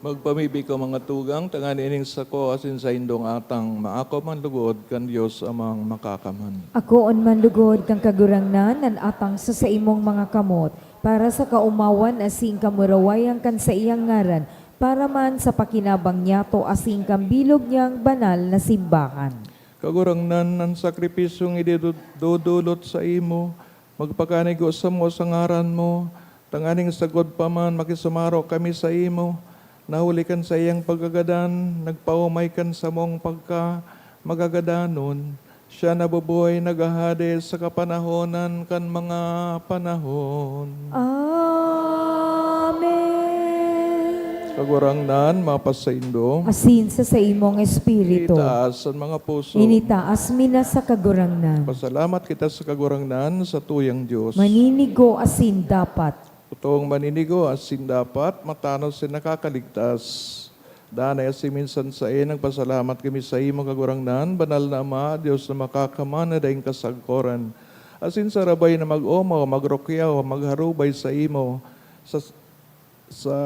Magpamibi ka, mga tugang, tanganing ining sako asin saindong atang maako man lugod kan Dios Amang Makakaman. Akoon man lugod kan Kagurangnan an atang sa saimong mga kamot, para sa kaomawan asin kamurawayan kan saiyang ngaran, para man sa pakinabang niyato asin kan bilog niyang banal na simbahan. Kagurangnan, an sakripisyong idodolot saimo, magpakanigo samo sa ngaran mo, tanganing sagkod pa man makisumaro kami saimo, na huli kan saiyang pagkagadan, nagpaomay kan samong pagkamagagadanon, siya nabubuhay, naghahade sa kapanahonan kan mga panahon. Amen. Kagurangnan, mapasaindo. Asin sa saimong espiritu. Itaas an mga puso. Initaas mi na sa Kagurangnan. Pasalamat kita sa Kagurangnan, sa tuyang Dios. Maninigo asin dapat. Totong maninigo asin dapat, matanos asin nakakaligtas. Danay asin minsan saen, nagpasalamat kami saimo, Kagurangnan, Banal na Ama, Dios na makakaman na daing kasagkoran. Asin sarabay na mag-omaw, magrukyaw, magharubay saimo sa, sa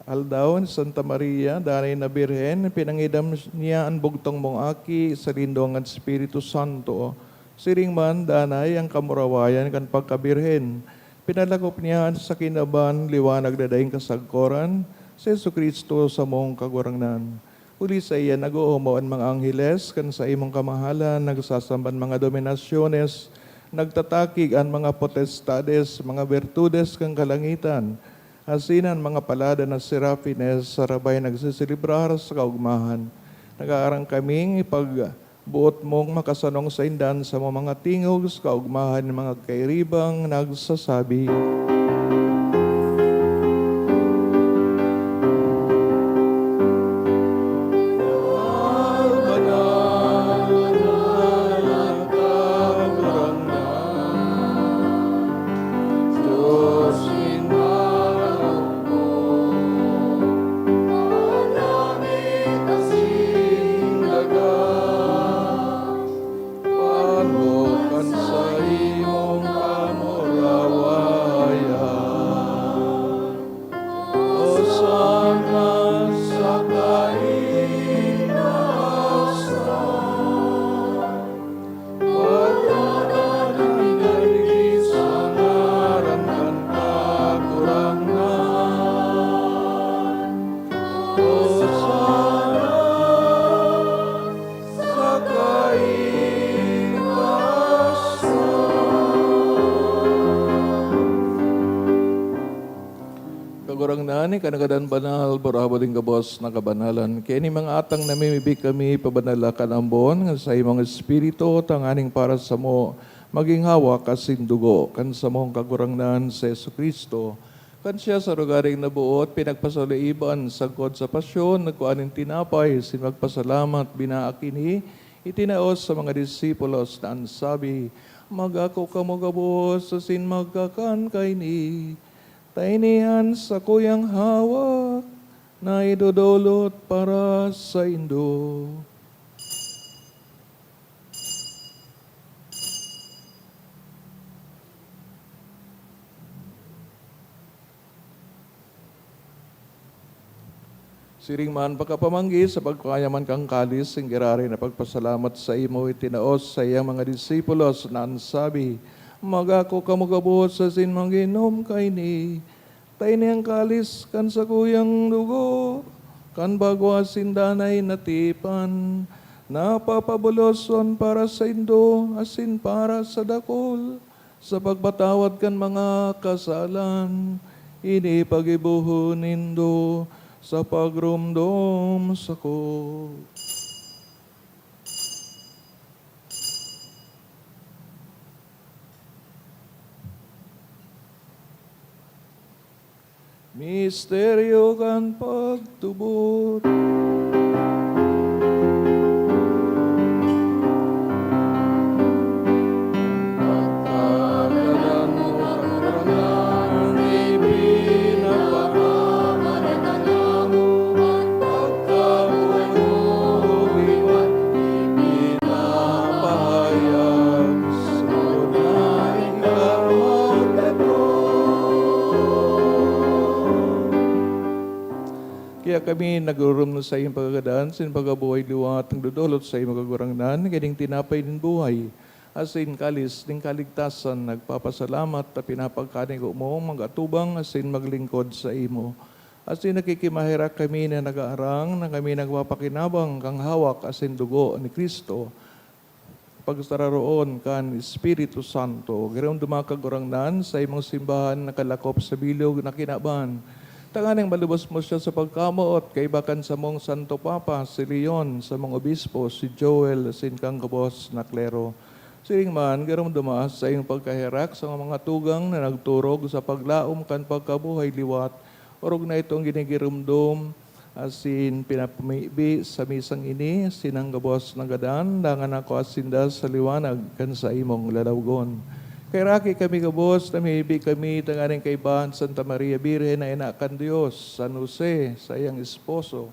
aldaw ni Santa Maria, danay na Birhen, pinangidam niya an bugtong mong Aki sa lindong kan Espiritu Santo. Siring man, danay an kamurawayan kan pagkabirhen. Pinalakop niya sa kinaban, liwanag na daing kasagkoran, si Jesu-Cristo, samong Kagurangnan. Huli saiya nag-oomaw an mga angheles kan saimong kamahalan, nagsasamba an mga dominasyones, nagtatakig an mga potestades, mga bertudes kan kalangitan, asin an mga palada na serafines sarabay nagseselebrar sa kaogmahan. Nag-aarang kaming ipag- boot mong makasanong sainda an samong mga tingog sa kaogmahan nin mga kairibang nagsasabi. Kan nagadan banal, burabod nin gabos na kabanalan. Kaya ni mga atang namimibi kami, pabanala kan ambon, nga sa imong Espiritu, tanganing para samo, maging hawak asin dugo, kan samong Kagurangnan, si Jesu-Cristo. Kan siya sa rogaring naboot, pinagpasaliiban, sagkod sa pasyon, nagkua nin tinapay, sin magpasalamat, binaak ini, itinaos sa mga disipulos, na an sabi, "Magako kamo gabos, asin magkakan kaini." Ta ini an sakuyang hawak na idodolot para saindo. Siring man, pagkapamanggi sa pagkua niya man kan kalis, nin giraray na pagpasalamat saimo, itinaos sa iyang mga disipulos na an sabi, "Magako kamo gabos asin mag-inom kaini. Ta ini an kalis kan sakuyang dugo, kan bago asin danay na tipan, na papaboloson para saindo asin para sa dakul, sa pagpatawad kan mga kasalan. Ini paggibohon nindo sa pagromdom sako." Misteryo kan pagtubod. Kaya kami naghuhurom sa saiyong pagkagadan, sin pagkabuhay liwat, nagdodolot sa saimo, Kagurangnan, kaning tinapay nin buhay, asin kalis nin kaligtasan, nagpapasalamat ta pinapagkanigo mo mag-atubang asin maglingkod saimo. Asin nakikimaherak kami na nagaarang na kami nagpapakinabang kan hawak asin dugo ni Cristo, pagsararoon kan Espiritu Santo. Giromdoma, Kagurangnan, sa imong simbahan nakalakop sa bilog na kinaban, tanganing malubos mo siya sa pagkamoot, kaiba kan samong Santo Papa, si Leon, samong obispo, si Joel, asin kan gabos na klero. Siring man, giromdoma sa iyong pagkaherak sa mga tugang na nagturog sa paglaom kan pagkabuhay liwat, orog na itong ginigiromdom asin pinapamibi sa misang ini, sinang gabos na gadan, dangan nakua sinda sa liwanag kan saimong lalawgon. Kaheraki kami gabos, namimibi kami tanganing kaibahan Santa Maria Birhen na ina kan Dios, San Jose, saiyang esposo,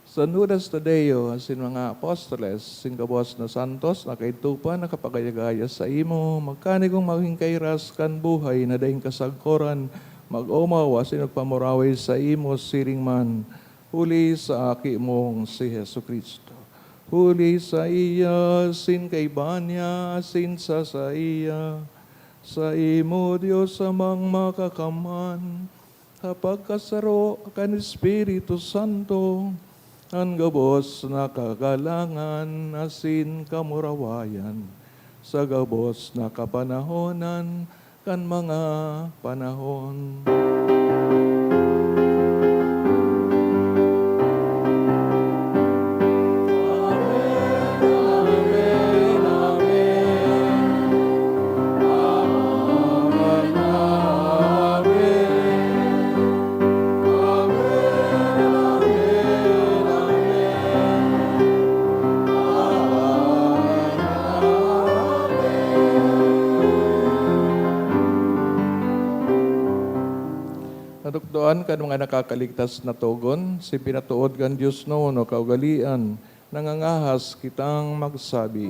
San Judas Tadeo, asin mga apostoles, sin gabos na santos na kaidto pa nakapagaya-gaya saimo, magkanigong magin kairas kan buhay na daing kasagkoran, mag-omaw asin magpamuraway saimo siring man, huli sa Aki mong si Jesu-Cristo. Huli saiya, asin kaiba niya, asin sa saiya, saimo, Dios Amang Makakamhan, sa pagkasaro kan Espiritu Santo, an gabos na kagalangan asin kamurawayan, sa gabos na kapanahonan kan mga panahon. Natukdoan kan mga nakakaligtas na togon, sin pinatood kan Dios na kaugalean, nangangahas kitang magsabi.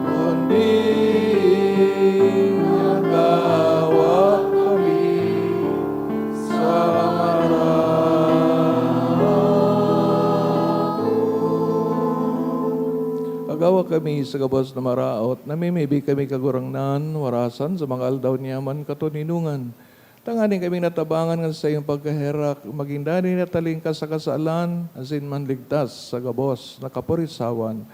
Kundi nagawak kami sa maraot. Agawa kami sa gabos na maraot, namimibi kami, Kagurangnan, warasan sa mga aldaw niya man katoninongan. Tanganing kami natabangan kan saiyong pagkaherak, magin danay na talingkas sa kasalan, asin manligtas sa gabos na kapurisawan.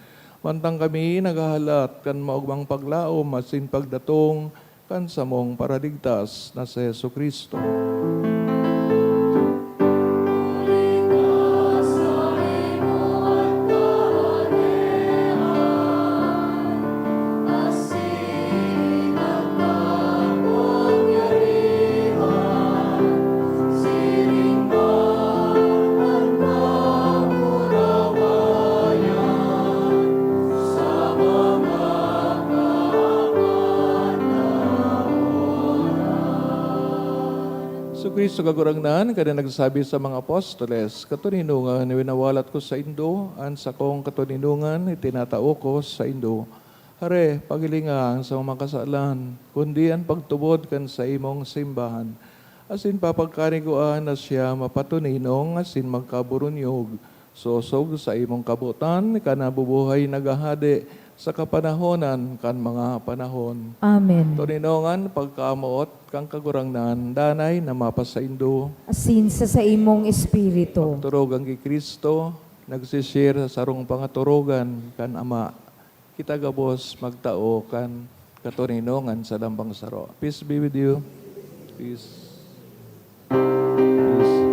Mantang kami naghahalat kan maogmang paglaom asin pagdatong kan samong Paraligtas na si Jesu-Cristo. Jesu-Cristo, Kagurangnan, kan nagsabi sa mga apostoles, "Katoninongan winawalat ko saindo, an sakong katoninongan itinatao ko saindo." Hare, paghilinga an samong mga kasalan, kundi an pagtubod kan saimong simbahan, asin papagkanigoan na siya mapatoninong asin magkaburunyog, sosog sa imong kabotan, ka nabubuhay naghahade sa kapanahonan kan mga panahon. Amen. Toninongan pagkamoot kan Kagurangnan, danay na mapasaindo. Asin sa saimong espiritu. Pagturugan ki Cristo, nagsishare sa sarong pangaturugan kan Ama. Kita gabos magtao kan katoninongan sa lambang saro. Peace be with you. Peace. Peace.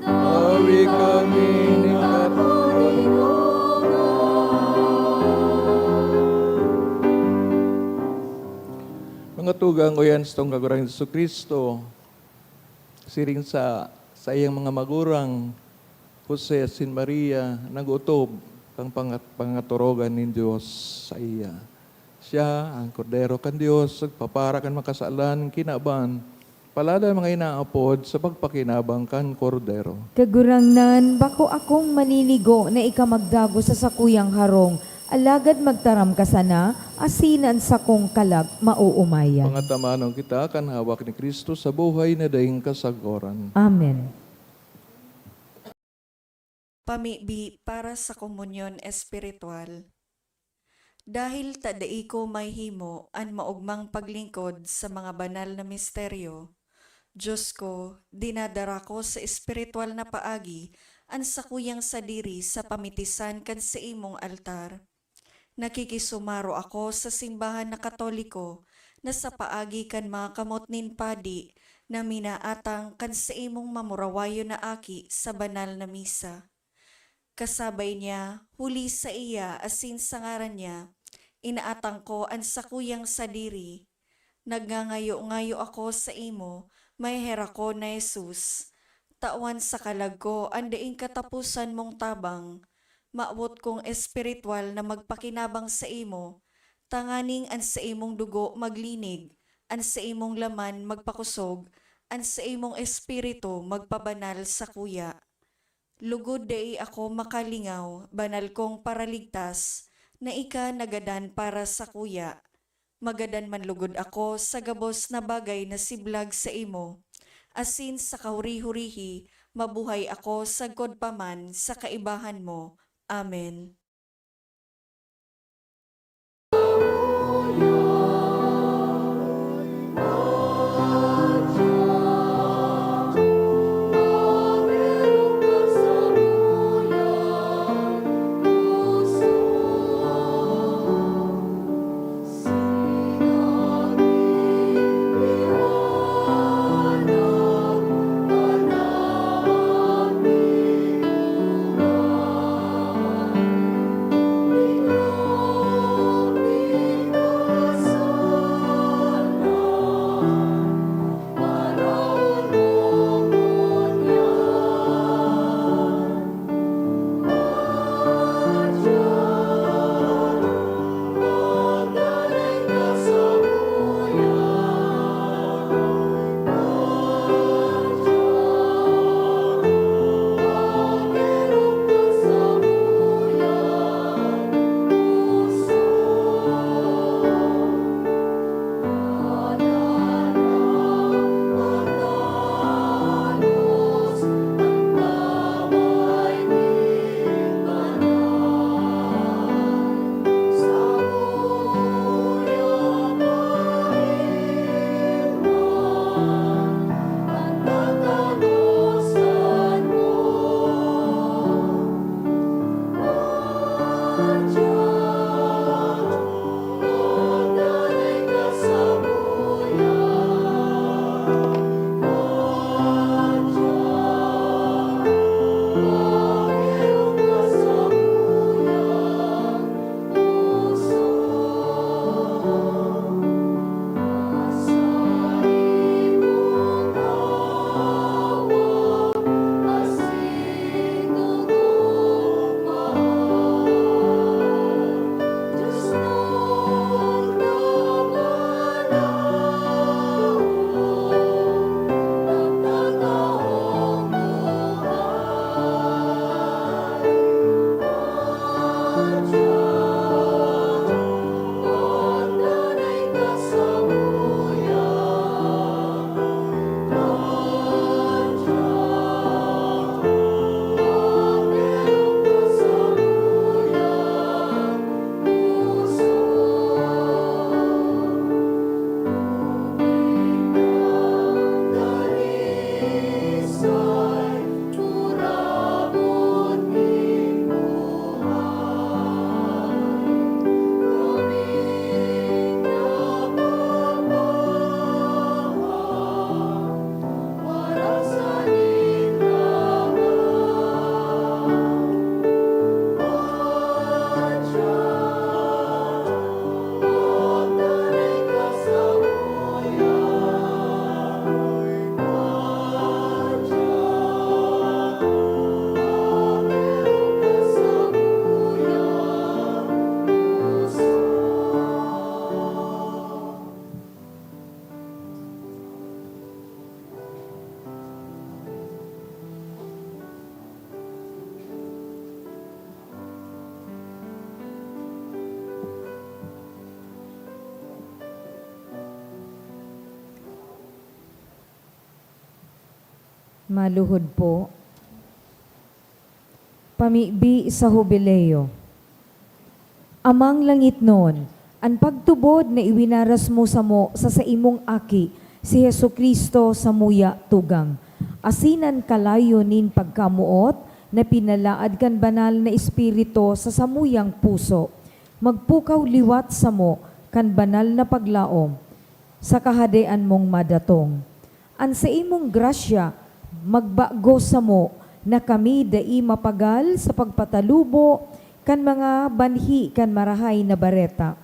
Tawi kami nin katoninongan. Mga tugang, uyan satong Kagurangnan Jesu-Cristo, siring sa saiyang mga magurang, Jose asin Maria, nag-otob kan pangat-, pangaturogan nin Dios saiya. Siya, an Kordero kan Dios, nagpapara kan makasalan, kinaban, palalo an mga inaapod sa pagpakinabang kan Kordero. Kagurangnan, bako akong maninigo na ika magdagos sa sakuyang harong, alagad magtaram ka sana, asin an sakong kalag maoomayan. Pangatamanon kita kan hawak ni Cristo sa buhay na daing kasagoran. Amen. Pamibi para sa komunyon espiritual. Dahil ta dai ko mahihimo an maogmang paglingkod sa mga banal na misteryo, Diyos ko, dinadara ko sa espiritual na paagi an sakuyang sadiri sa pamitisan kan saimong altar. Nakikisumaro ako sa simbahan na Katoliko na sa paagi kan mga kamot nin padi na minaatang kan saimong mamurawayon na aki sa banal na misa. Kasabay niya, huli saiya asin sa ngaran niya, inaatang ko an sakuyang sadiri. Nagngangayo-ngayo ako saimo, maheherak ko na Jesus. Tawan sa kalag ko an daing kataposan mong tabang. Mawot kong espiritual na magpakinabang saimo, tanganing an saimong dugo maglinig, an saimong laman magpakosog, an saimong espiritu magpabanal sakuya. Lugod dai ako makalingaw, banal kong Paraligtas, na ika nagadan para sakuya. Magadan man lugod ako sa gabos na bagay na siblag saimo, asin sa kahuri-hurihi, mabuhay ako sagkod pa man sa kaibahan mo. Amen. Maluhod po. Pamibi sa Hubileo. Amang langitnon, an pagtubod na iwinaras mo samo sa saimong Aki, si Jesu-Cristo, samuya tugang, asin an kalayo nin pagkamoot na pinalaad kan Banal na Espiritu sa samuyang puso, magpukaw liwat samo kan banal na paglaom sa Kahadean mong madatong. An saimong grasya magbago samo na kami dai mapagal sa pagpatalubo kan mga banhi kan Marahay na Bareta.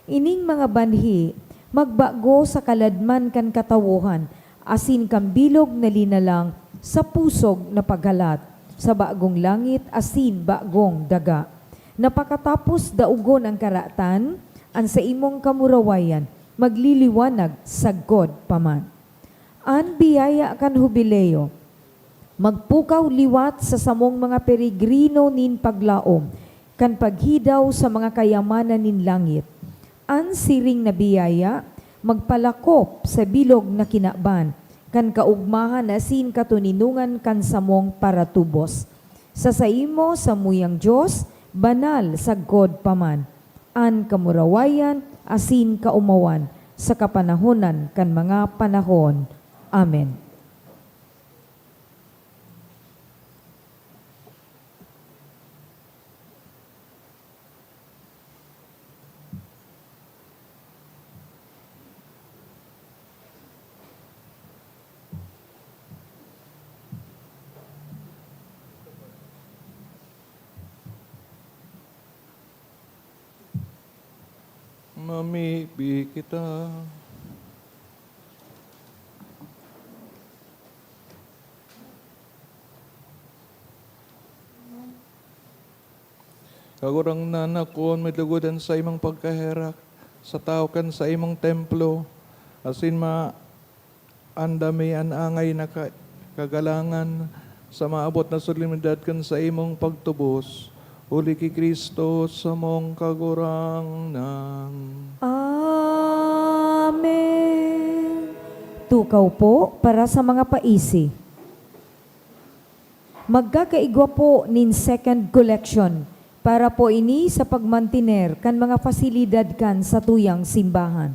Ining mga banhi magbago sa kaladman kan katawohan asin kan bilog na linalang sa pusog na paghalat sa bagong langit asin bagong daga, na pakatapos daogon an karatan, an saimong kamurawayan magliliwanag sagkod pa man. An biyaya kan Hubileo magpukaw liwat sa samong mga peregrino nin paglaom kan paghidaw sa mga kayamanan nin langit. An siring na biyaya magpalakop sa bilog na kinaban kan kaogmahan asin katoninongan kan samong paratubos. Sa saimo, samuyang Dios, banal sagkod pa man, an kamurawayan asin kaomawan sa kapanahonan kan mga panahon. Amen. Mamibi kita. Kagurangnan, akoon mi lugod an saimong pagkaherak sa tawo kan saimong templo, asin maandam mi an angay na ka-, kagalangan sa maabot na solemnidad kan saimong pagtubos, huli ki Cristo samong Kagurangnan. Amen. Tukaw po para sa mga paisi. Magkakaigwa po nin second collection para po ini sa pagmantiner kan mga pasilidad kan satuyang simbahan.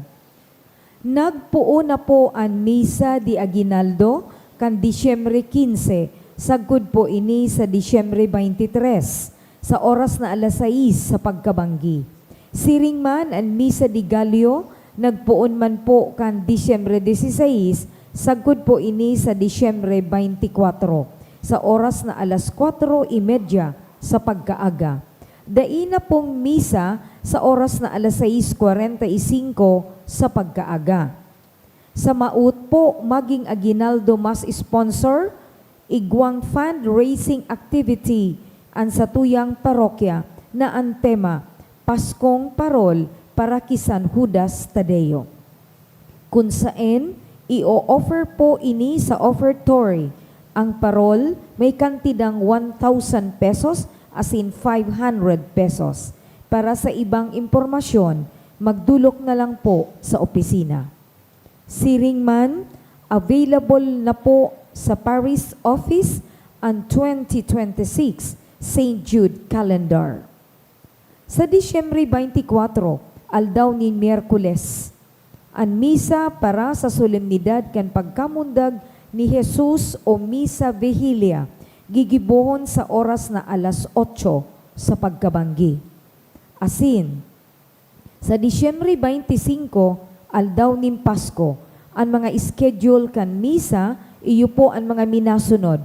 Nagpoon na po an misa de aguinaldo kan Disyembre quince, sagkod po ini sa Disyembre twenty-three, sa oras na alas sais sa pagkabanggi. Siring man an misa de Gallo, nagpoon man po kan Disyembre dieciséis, sagkod po ini sa Disyembre twenty-four, sa oras na alas kwatro y media sa pagkaaga. Dai na pong misa sa oras na alas sais kwarenta y singko sa pagkaaga. Sa maot po maging aguinaldo mas sponsor, igwang fundraising activity an satuyang parokya na an tema, Paskong Parol para ki San Judas Tadeo. Kun saen, i-o-offer po ini sa offertory. Ang parol may kantidang one thousand pesos asin five hundred pesos. Para sa ibang impormasyon, magdolok na lang po sa opisina. Siring man, available na po sa Parish Office an twenty twenty-six Saint Jude Calendar. Sa Disyembre twenty-four, aldaw nin Miyerkules, an misa para sa solemnidad kan pagkamundag ni Jesus o Misa Vigilia, gigibohon sa oras na alas otso sa pagkabanggi. Asin, sa Disyembre twenty-five, aldaw nin Pasko, an mga schedule kan misa, iyo po an mga minasunod: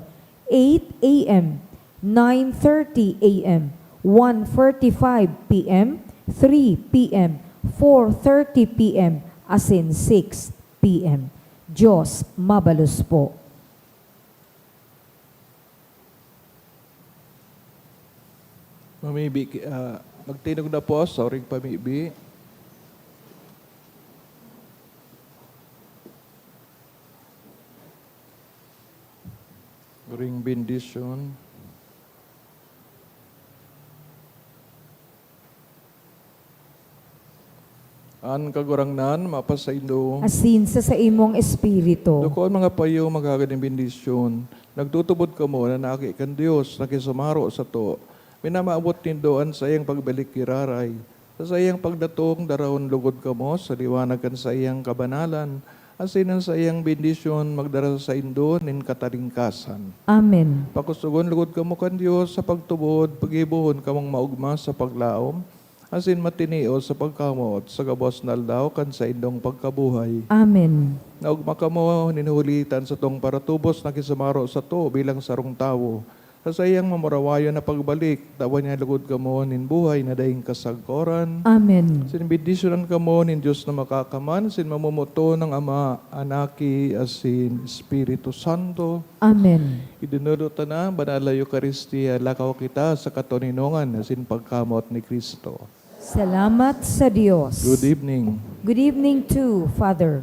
eight A M, nine thirty A M, one forty-five P M, three P M, four thirty P M, asin six P M. Diyos mabalos po. Mamibi ki-, ah, magtinog na po, sa oring pamibi. Oring bendisyon. An Kagurangnan mapasaindo. Asin sa saimong espiritu. Dukoon, mga payo, magkagad nin bendisyon. Nagtutubod kamo na naki kan Dios nakisumaro sato. Minamaabot nindo an saiyang pagbalik giraray. Sa saiyang pagdatong, darahon logod kamo sa liwanag kan saiyang kabanalan, asin an saiyang bendisyon magdara sa saindo nin katalingkasan. Amen. Pakusogon logod kamo kan Dios sa pagtubod, paggibohon kamong maogma sa paglaom, asin matinios sa pagkamoot sa gabos na aldaw kan saindong pagkabuhay. Amen. Naogma kamo nin huli ta an satong paratubos nakisumaro sato bilang sarong tawo. Sa saiyang mamurawayon na pagbalik, tawan niya logod kamo nin buhay na daing kasagkoran. Amen. Sin bendisyonan kamo nin Dios na Makakamhan, sin mamomoton na Ama, an Aki, asin Espiritu Santo. Amen. Idinodot ta na an Banal na Eukaristia, lakaw kita sa katoninongan asin pagkamoot ni Cristo. Salamat sa Dios. Good evening. Good evening too, Father.